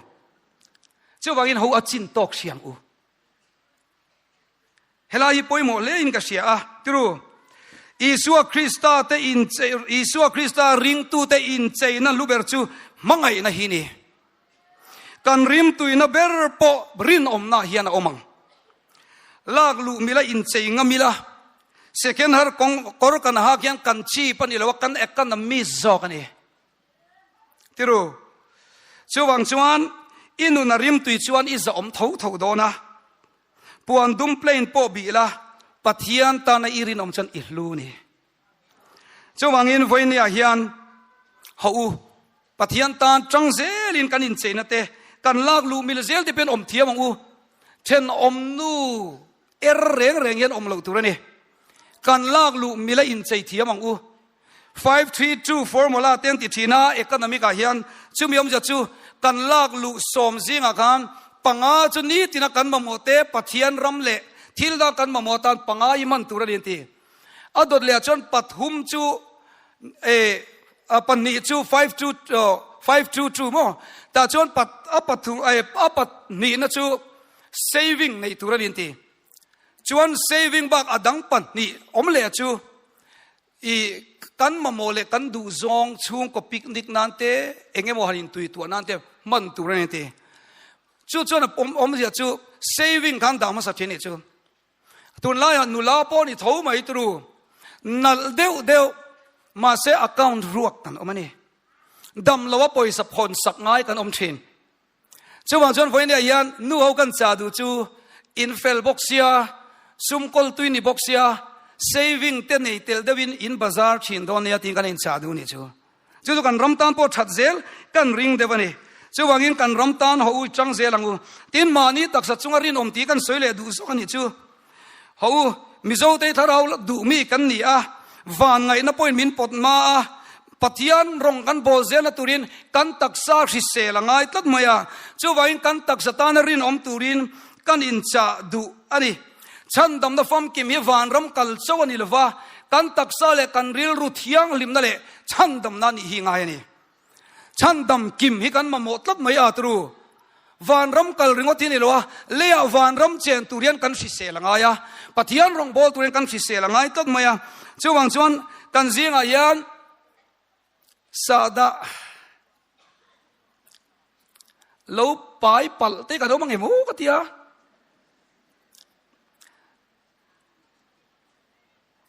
Chuvangin ho a chin tawk hriang u. Helai hi pawimawh hle in ka hria a, tiru. Isua Krista te inchei, Isua Krista ringtute incheina hlu ber chu hmangaihna hi ni. Kan rimtuina ber pawh rinawmna hian a awm ang. Lak luh mila inchei ngam ila, second har kawng kawr kan hak hian kan cheap a ni lo a, kan economist zawk a ni. Tiru, chuvang chuan i nun a rimtui chuan i zahawm tho tho dawn a, puan dum plain pawh bih la, Pathian tana i rinawm chuan i hlu ni. Chuvangin vawinia hian hawh u, Pathian tan tang zelin kan incheina te, kan lak luh mil zel te pawhin awm thiam ang u. Thenawm nu er reng reng hian awm loh tur a ni. Kan lak luh mila inchei thiam ang u. 532 formula te an ti thin a, economic ah hian chumi awmzia chu kan lak luh sawm zingah khan panga chu nitina kan mamawh te Pathian ram leh thil dang kan mamawh atan panga i hman tur a ni an ti. A dawt leh ah chuan pathum chu eh pahnih chu five two five two two maw tah chuan pat a pathum eh a pahnihna chu saving neih tur a ni an ti. Chuan saving bak a dang pahnih awm leh chu I kan mamawh leh kan duh zawng chhungkaw picnic nan te eng emaw han intui tuah nan te hman tur a ni ti. Chu chuan a awm awmzia chu saving khan dah hmasa thin nih chu. Tunlaiah nula pawh ni tho mai turu nalh deuh deuh mahse account ruak kan awm a ni. Dam loa pawisa phawn sak ngai kan awm thin. Chuvang chuan vawinia hian nu ho kan chah duh chu in fel bawk sia, sum kawl tui ni bawk sia, saving te nei tel deuhin in bazar thin dawn nia tiin kan inchah duh nih chu. Chu chu kan ram tan pawh that zel kan ring deuh a ni. Chuvangin kan ram tan haw u chang zel ang u. Tin mahni taksa chunga rinawm tih kan sawi leh duh zawk a nih chu. Haw u, Mizote thlarau duh mi kan ni a, van ngaihna pawhin min pawt hma a, Pathian rawng kan bawl zelna turin kan taksa hrisel a ngai tlat mai a, chuvangin kan taksa tana rinawm turin kan inchah duh a ni. Chhandamna famkim hi vanram kal chauh a ni lova, kan taksa leh kan rilru thianghlimna leh chhandamna nih hi ngai a ni. Chhandam kim hi kan mamawh tlat mai a turu. Vanram kal ringawt hi a ni lo a, leiah vanram chen tur hian kan hrisel a ngai a, Pathian rawngbâwl tur hian kan hrisel a ngai tlat mai a. Chuvang chuan kan zingah hian sahdah lo pai palh te kan awm ang em aw ka ti a.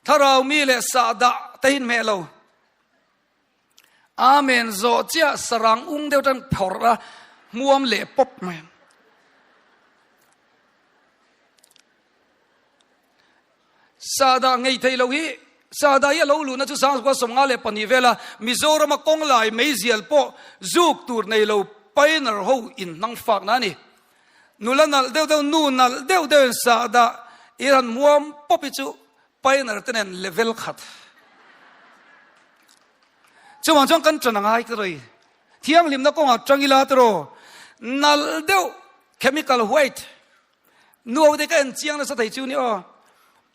Thlarau mi leh sahdah te hi inhmeh lo. Amen zawh chiah sarang ung deuh tan phawrh a hmuam leh pawp mai. Sahdah ngei thei lo hi Sahdah hi a lo luhna chu 1954 vela Mizorama kawng lai meizial pawh zuk tur nei lo pioneer ho in hnang fakna a ni. Nula nalh deuh deuh nu nalh deuh deuh in sahdah i han hmuam pawp hi chu Pioneer te nen level khat. Chuvang chuan kan ṭan a ngai ka rei. Thianghlimna kawngah ṭang ila tiraw nalh deuh chemical white nuau te ka en chiang nasa thei chu ni aw.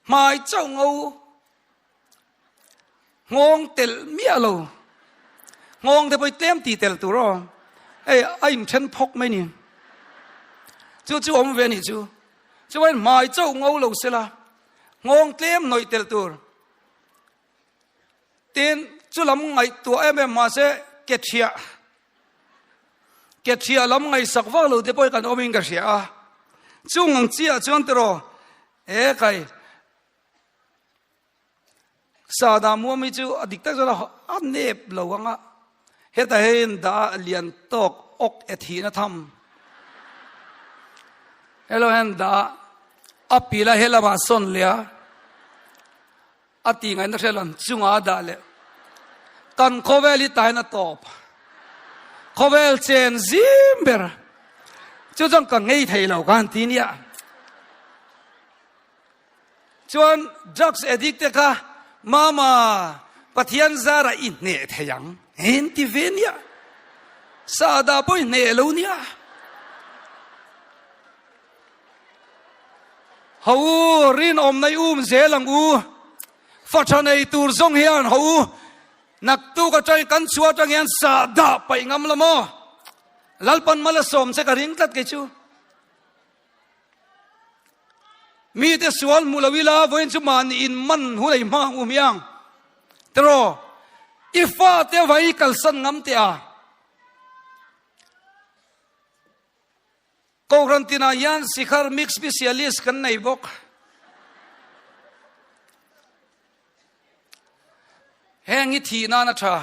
Hmai chauh ngo nghawng telh miah lo. Nghawng te pawh i tlem ti tel tur aw. Hei a inthen phawk mai ni. Chu chu awm ve a nih chu. Chuan hmai chauh ngo lo sela nghawng tlem hnawih tel tur. Tin, chu lam ngaihtuah em em mahse. ke thiah ke thiah lam ngaihsak vak lo te pawh hi kan awmin ka hria a. Chung ang chiah chuan tiraw he kai Sahdah muam hi chu a dik tak chuan a nep lo ang a, hetah hian dah a lian tawk awk e thihna tham. Hello hian dah a pil a helamah sawn leh a, a tih ngaihna hriat lo chungah a dah leh. Kan khawvel hi tah hian a tawp. Khawvel chen zim ber. Chu chuan ka ngei thei lo ka han ti nia. Chuan drugs addict te kha Mama Pathian zarah i hneh thei ang en ti ve nia. Sahdah pawh i hneh lo nia. Ho u rinawmna i um zel ang u. Fa tha nei tur zawng hian ho u naktuk atangin kan chhuah atang hian sahdah paih ngam la maw. Lalpan Malasawm che ka ring tlat kei chu. Mite sual hmu lo ila vawiin chu mahni in man hun a i hmang ang u hmiang. Tiraw, i fate vai i kalsan ngam teh a. Kohhran tinah hian Sikhar Mix Specialist kan nei bawk. Heng hi thih nan a tha.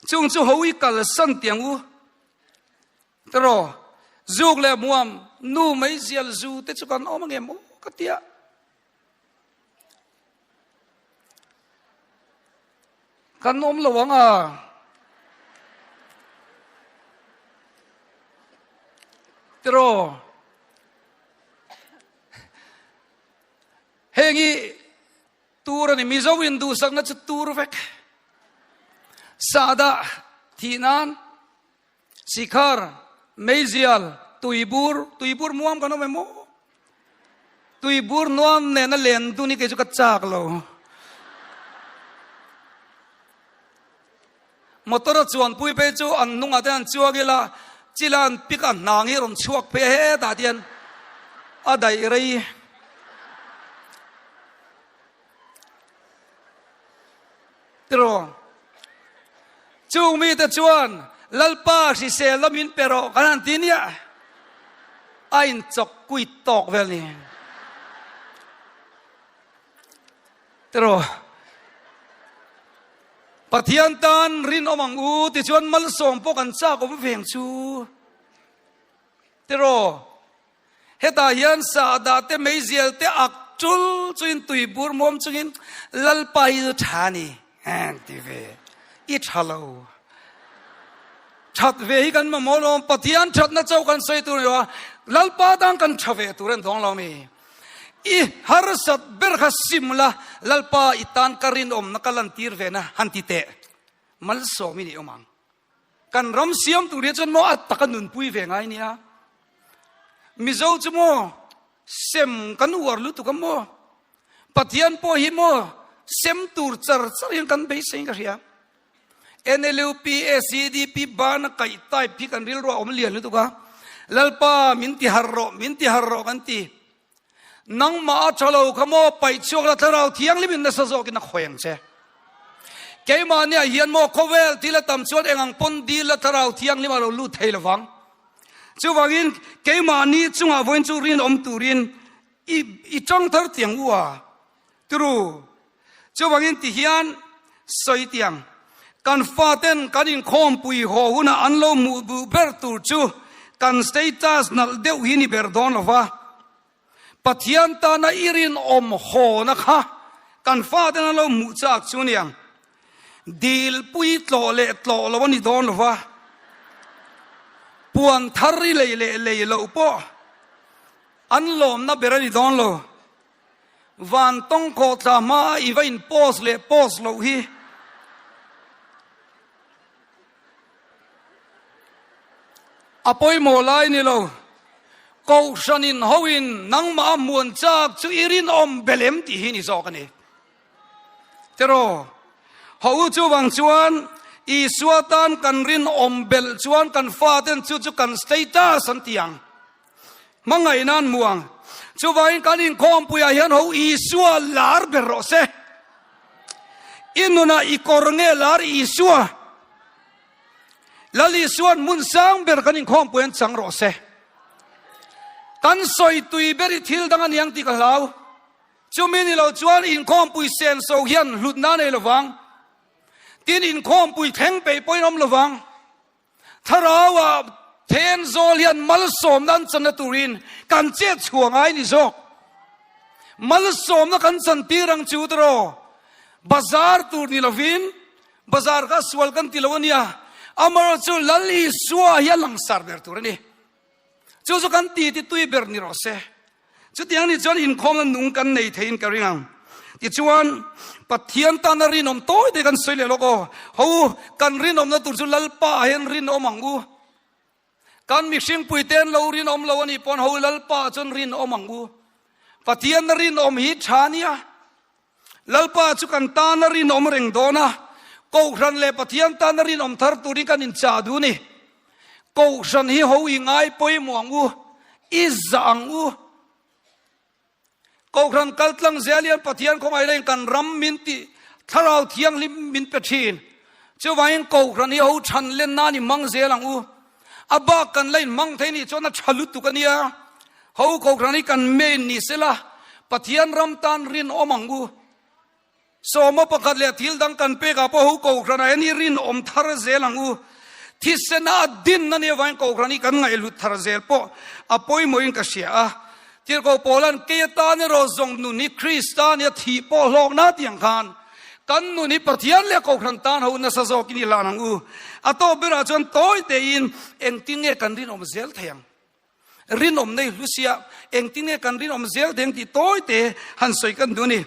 Chung chu ho i kalsan tiang u. Tiraw, zuk leh muam nu meizial zu te chu kan awm angem aw ka tia. Kan awm lo ang a. Tiraw, heng hi tur a ni. Mizo in duhsakna chu tur vek. Sahdah thih nan Sikhar, meizial, tuibur, tuibur muam kan awm em aw? Tuibur nuam nena len dun hi kei chu ka chak lo. Motor a chuanpui phei chu an hnungah te an chuang ila, chila an pick a hnang hi rawn chhuak phei a hetah te hian a daih rei. Tiraw? Chung mite chuan Lalpa hrisel la min pe rawh kan han ti nia. A inchawk kuit tawk vel ni. Tiraw? Pathian tan rinawm ang u tichuan malsawm pawh kan chak awm veng chu. Tiraw? Hetah hian sahdah te meizial te ak tul chuin tui bur muam chungin Lalpa hi chu tha a ni an ti ve. I tha lo. That ve hi kan mamawh lo. Pathian thatna chauh kan sawi tur a ni lo a, Lalpa tan kan tha ve tur a ni dawng lo mi. I harsat ber kha sim la, Lalpa i tan ka rinawmna ka lantir ve na han ti teh. Malsawm i ni awm ang. Kan ram siam tur hi chuan maw a taka nunpui ve ngai nia. Mizo chu maw sem kan uar lutuk a maw. Pathian pawh hi maw sem tur char char hian kan beisei in ka hria. NLUP, SEDP bana kaih type hi kan rilru a awm lian lutuk a. Lalpa min ti har rawh, min ti har rawh kan ti. Nangmah a tha lo kha maw paih chhuak la thlarau thianghlim in nasa zawkin a khawi ang che. Keimahniah hian maw khawvel thil a tam chuan eng ang pawn dil la thlarau thianghlim a lo lut thei lovang. Chuvangin keimahni chungah vawiin chu rinawm turin i i tang thar tiang u a. Turu. Chuvangin ti hian sawi tiang kan faten kan inkhawmpui haw hunah an lo hmuh duh ber tur chu kan status nalh deuh hi ni ber dawn lo va. Pathian tana i rinawm hawna kha kan faten an lo hmuh chak chu niang. Dilpui tlawh leh tlawh lo a ni dawn lo va. Puan thar i lei leh lei loh pawh an lawmna ber a ni dawn lo. Van tawng khawh thla hma i va in post leh post loh hi. A pawimawh lai ni lo. Kohhran in ho in nangmah a hmuan chak chu i rinawm bel em tih hi ni zawk a ni. Tiraw? Ho u chuvang chuan Isua tan kan rinawm belh chuan kan faten chu chu kan status an ti ang. Hmangaih nan hmu ang. Chuvangin kan inkhawmpuiah hian ho Isua lar ber rawh se. I nunah i kawr nge lar Isua? Lal Isua'n hmun sang ber kan inkhawmpui an chang rawh se. Kan sawi tui ber i thil dang a niang tih ka hlau. Chumi ni lo chuan inkhawmpui senso hian hlutna a nei lovang. Tin, inkhawmpui thleng peih pawhin awm lovang. Thlarauah Thenzawl hian malsawmna an channa turin kan chet chhuah ngai ni zawk. Malsawmna kan chantir ang chu tiraw? Bazar tur ni lovin bazar kha sual kan ti lo a nia. Amaherawhchu chu Lal Isua hi a langsar ber tur a ni. Chu chu kan ti ti tui ber ni rawh se. Chutiang ni chuan inkhawmna nung kan nei theiin ka ring ang. Tichuan, Pathian tana rinawm tawi te kan sawi leh lawk aw. Ho u, kan rinawmna tur chu Lalpa ah hian rinawm ang u. Kan mihringpui te an lo rinawm lo a nih pawn ho Lalpa ah chuan rinawm ang u. Pathian rinawm hi tha nia. Lalpa chu kan tana rinawm reng dawn a, Kohhran leh Pathian tana rinawm thar turin kan inchah duh ni. Kohhran hi ho i ngai pawimawh ang u, i zah ang u. Kohhran kaltlang zel hian Pathian khawngaih laiin kan ram min tih Thlarau Thianghlim min pe thin. Chuvangin Kohhran hi ho chhan len nan i hmang zel ang u. A bak kan la inhmang thei nih chuan a tha lutuk a nia. Ho Kohhran hi kan main ni sela, Pathian ram tan rinawm ang u. Sawma pakhat leh thil dang kan pek ah pawh ho Kohhran ah hian i rinawm thar zel ang u. Thisena a din a nih avangin Kohhran hi kan ngaihhlut thar zel pawh a pawimawhin ka hria a. Tirhkoh Paula'n kei atan erawh zawng nun hi Krista nia thih pawh hlawkna tih ang khan kan nun hi Pathian leh Kohhran tan ho nasa zawkin i hlan ang u. A tawp berah chuan tawi tein engtin nge kan rinawm zel thei ang? Rinawm nei hlu sia engtin nge kan rinawm zel thei ang tih tawi te han sawi kan duh a ni.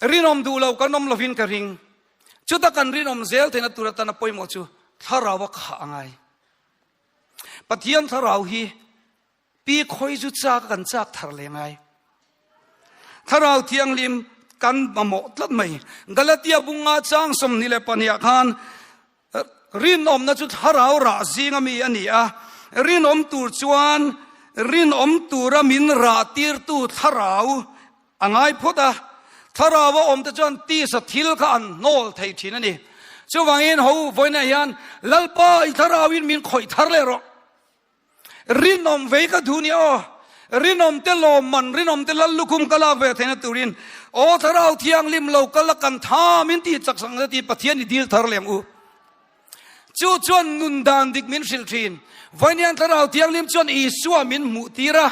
Rinawm duh lo kan awm lovin ka ring. Chuta kan rinawm zel theihna tur atana pawimawh chu thlarau a khah a ngai. Pathian thlarau hi Pi khawi chu chak kan chak thar leh ngai. Thlarau Thianghlim kan mamawh tlat mai. Galatia bunga chang 22 khan rinawmna chu thlarau rah zinga mi a ni a. Rinawm tur chuan rinawm tura min rah tirtu thlarau a ngai phawt a. Thlarau a awmte chuan tisa thil kha an hnawl thei thin a ni. Chuvangin ho vawiinah hian Lalpa i thlarauin min khawih thar leh rawh. Rinawm vei ka duh nia aw. Rinawm te lawmman, rinawm te lal lukhum ka lak ve theihna turin aw Thlarau Thianghlim lo kal a kan tha min tih chak sak na ti Pathian i dil thar leng u. Chu chuan nun dan dik min hrilh thin. Vawiin Thlarau Thianghlim chuan Isua min hmuh tir a.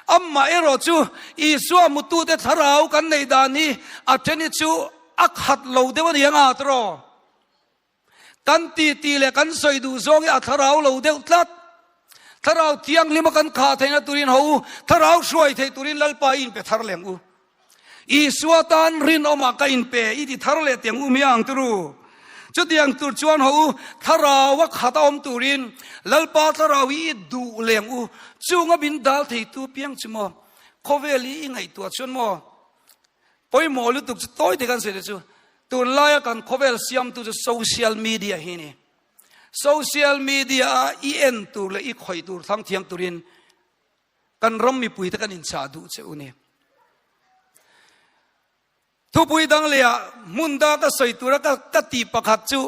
Amah erawh chu Isua hmutute Thlarau kan neih dan hi a then hi chu a khat lo deuh a ni ang a tiraw? Kan titi leh kan sawi duh zawng hi a thlarau lo deuh tlat. Thlarau thianghlim a kan khah theihna turin ho u, thlarau hruai theih turin Lalpa i inpe thar leh ang u. Isua tan rinawmah ka inpe i ti thar leh tiang u miang turu. Chutiang tur chuan ho u, thlarau a khat a awm turin Lalpa thlarau hi i duh leh ang u. Chunga min dal theitu piang chu maw? Khawvel hi i ngaihtuah chuan maw? Pawimawh lutuk chu tawi te kan sawi te chu tunlaia kan khawvel siamtu chu social media hi ni. Social media a i en tur leh i khawih tur thlang thiam turin kan ram mipui te kan inchah duh che u ni. Thupui dang leh ah hmun da ka sawi tura ka ka ti pakhat chu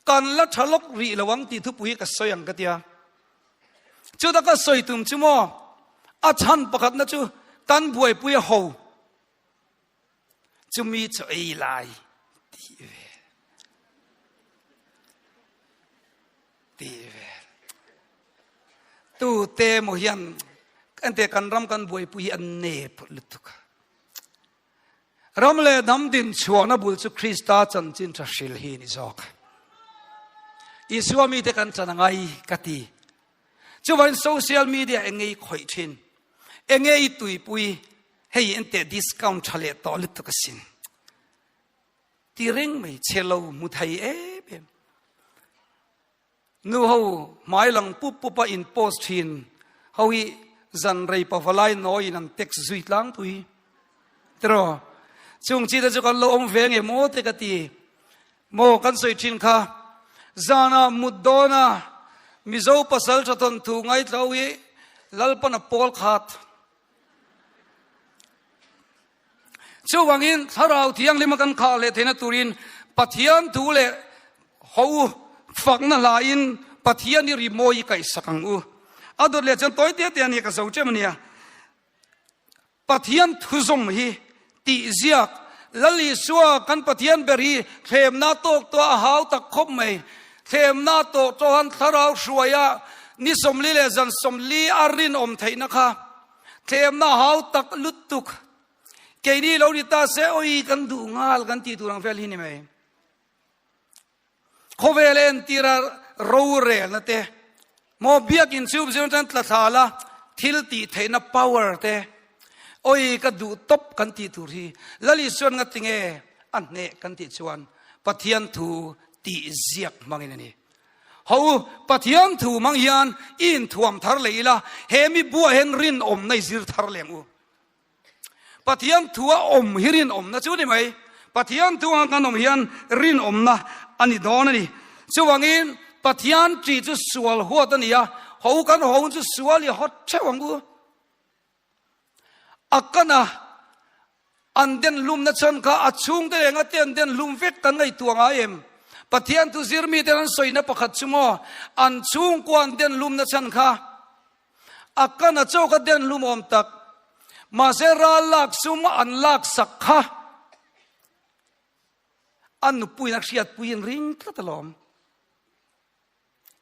kan la tha lawk rih lo ang tih thupui hi ka sawi ang ka tia. Chuta ka sawi tum chu maw a chhan pakhatna chu kan buaipui a ho chumi chu ei lai tih vel tih vel tu te maw hian ente kan ram kan buaipui hi an nep lutuk a. Ram leh hnam din chhuahna bul chu Krista chanchin tha hril hi ni zawk. Isua mite kan chan angai ka ti. Chuvain social media eng nge i khawih thin? Eng nge i tuipui? Hei ente discount tha leh tawh lutuk asin. Ti reng mai che lo hmu thei em em. Nu ho hmai lang pup pup a in post thin ho hi zan rei pavalai nawi in an text zui tlangpui tiraw chung chi te chu kan lo awm ve nge maw te ka ti maw kan sawi thin kha zana mut dawna Mizo pasal tha thawn thu ngaithla ho hi Lalpan a pawl khat. Chuvangin Thlarau Thianghlima kan khah leh theihna turin Pathian thu leh ho fakna hlain Pathian i rimawi i kaihsak ang u. A dawt leh chuan tawi te te a nia ka zo ṭem a nia. Pathian thuzawm hi tih ziak Lal Isua kan Pathian ber hi thlemna tawk tawh a hau tak khawp mai. Thlemna tawh tawhan thlarau hruaia ni 40 leh zan 40 a rinawm theihna kha thlemna hau tak lutuk keini lo ni ta se awi kan duh nghal kan tih tur ang vel hi ni mai. Khawvel entira rorelna te, maw biakin chu zir chuan tla thla la, thil tih theihna power te, oi ka duh tawp kan tih tur hi Lal Isuan nga tinge a hneh kan tih chuan Pathian thu tih ziak hmangin a ni. Ho u, Pathian thu hmang hian i inthuam thar leh ila, he mi buah hian rinawmna i zir thar leh ang u. Pathian thu a awm hi rinawmna chu ni mai. Pathian thu anga kan awm hian rinawmna a ni dawn a ni. Chuvangin Pathian ṭih chu sual huat a ni a, ho kan ho chu sual i hawt ṭheuh ang u. A kana an den hlumna chhan kha a chhungte leh engate an den hlum vek kan ngaihtuah ngai em? Pathian thu zir miten an sawina pakhat chu maw an chhungkua an den hlumna chhan kha A kan a chaw ka den hlum awm tak. Mahse ral lak sum an lak sak kha a nupuiin a hriatpui in ring tlat alawm.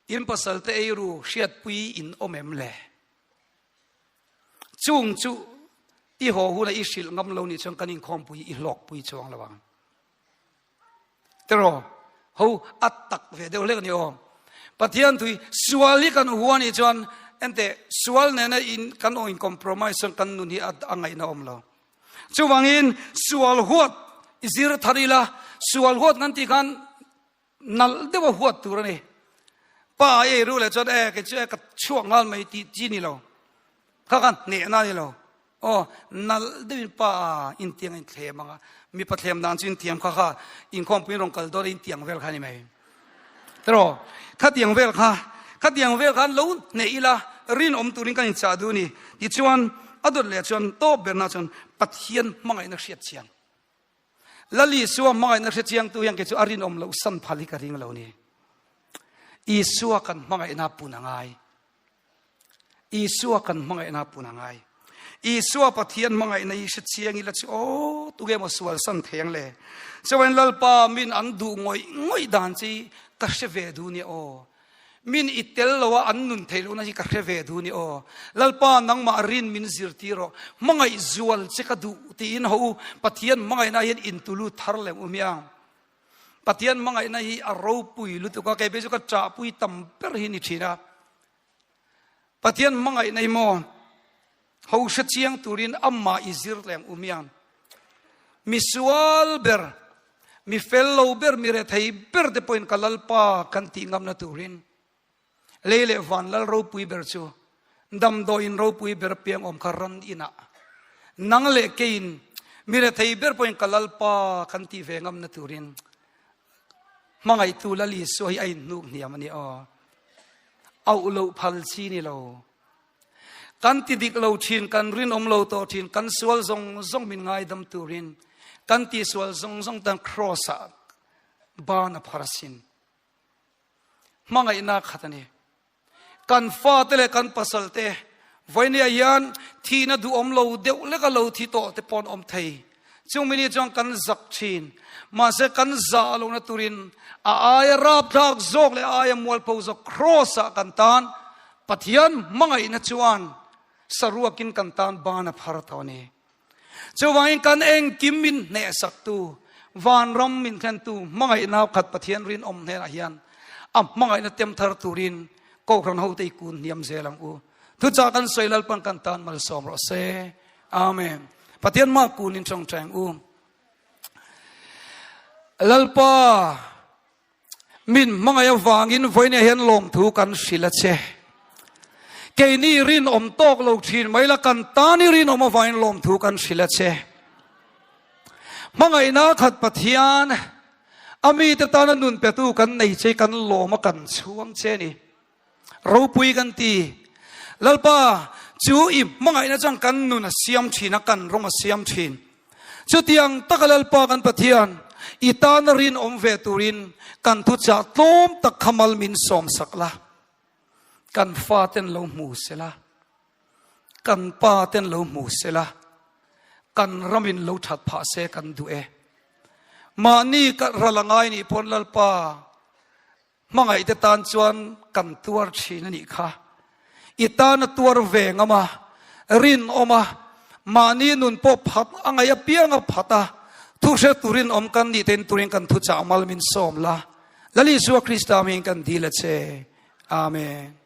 In pasal te ei ru hriatpui in awm em le? Chung chu i haw huna i hrilh ngam lo nih chuan kan inkhawmpui i hlawkpui chuang lo ang. Tiraw? Ho a tak ve deuh hlek a ni aw. Pathian thui sual hi kan hua nih chuan ente sual nena in kan awm in compromise chuan kan nun hi a a ngaihna awm lo. Chuvangin sual huat i zir thar ila sual huat kan tih khan nalh deuha huat tur a ni. Pa ei ru leh chuan e kei chu e ka chhuak nghal mai tih chi ni lo. Kha khan hnehna a ni lo. Aw, nalh deuhin pa intiang a inthlem ang a, mipa thlem dan chu intiam kha kha inkhawmpuiin rawn kal dawn a intiang vel kha a ni mai. Tiraw, khatiang vel kha, khatiang vel khan lo hneh ila rinawm turin kan inchah duh a ni. Tichuan, a dawt leh chuan tawp berna chuan Pathian hmangaihna hriat chiang. Lal Isua hmangaihna hre chiangtu hian kei chu a rinawm loh san phal hi ka ring lo ni. Isua kan hmangaihna pun a ngai. Isua kan hmangaihna pun a ngai. Isua Pathian hmangaihna hi hre chiang ila chu aw tuge maw sual san thei ang le. Chuan Lalpa min an duh ngawih ngawih dan chi ka hre ve duh nia aw. Min i tel lo a an nun theih lohna hi ka hre ve duh ni aw. Lalpa nangmah rin min zirtir rawh. Hmangaih zual che ka duh tiin ho u Pathian hmangaihna hian intulu thar lem u miang. Pathian hmangaihna hi a ropui lutuk a, kei phei chu ka ṭahpui tam ber hi ni ṭhin a. Pathian hmangaihna hi maw ho hre chiang turin amah i zir lem u miang. Mi sual ber, mi fel lo ber, mi rethei ber te pawhin ka Lalpa kan tih ngamna turin lei leh van lal ropui ber chu damdawiin ropui ber piang awm kha ran inah nang leh keiin mi rethei ber pawhin ka Lalpa kan tih ve ngamna turin hmangaihtu Lal Isua hi a inhnuk hniam a ni aw. Auh loh phal chi ni lo. Kan ti dik lo thin, kan rinawm lo tawh thin, kan sual zawng zawng min ngaidam turin kan tihsual zawng zawng tan cross ah ban a phar asin. Hmangaihna khat a ni. Kan fate leh kan pasal te vawinia hian thihna duhawm lo deuh leka lo thi tawh te pawh an awm thei. Chung mini chuan kan zak thin. Mahse kan zah lohna turin a aia rapthlak zawk leh a aia mualpho zawk cross ah kan tan Pathian hmangaihna chuan saruakin kan tan ban a phar tawh a ni. Chuvangin kan engkim min hnehsaktu, vanram min thlentu hmangaihna khat Pathian rinawm hnenah hian a hmangaihna tem thar turin Kohhran hote i kun hniam zel ang u. Thuchah kan sawi Lalpan kan tan malsawm rawh se. Amen. Pathian mah kun in tawngtai ang u. Lalpa min hmangaih avangin vawiin hian lawmthu kan hrilh a che. Keini rinawm tawk lo thin mai la kan tan i rinawm avangin lawmthu kan hrilh a che. Hmangaihna khat Pathian a mite tana nun petu kan nei che kan lawm a kan chhuang che ni. Ropui kan ti. Lalpa, chu i hmangaihna chuan kan nun a siam thin a, kan rawng a siam thin. Chutiang taka Lalpa kan Pathian, i tana rinawm ve turin kan thuchah tlawm tak kha mal min sawmsak la. Kan faten lo hmu sela, kan pa ten lo hmu sela, kan ramin lo that phah se kan duh e. Mahni ka ral a ngai nih pawn Lalpa hmangaihte tan chuan kan tuar thin a nih kha. I tana tuar ve ngam a, rinawm a, mahni nun pawh phat a ngaih apiang a phat a, thu hre turin awm kan nih tein turin kan thuchah mal min sawm la. Lal Isua Krista hmingin kan dil a che. Amen.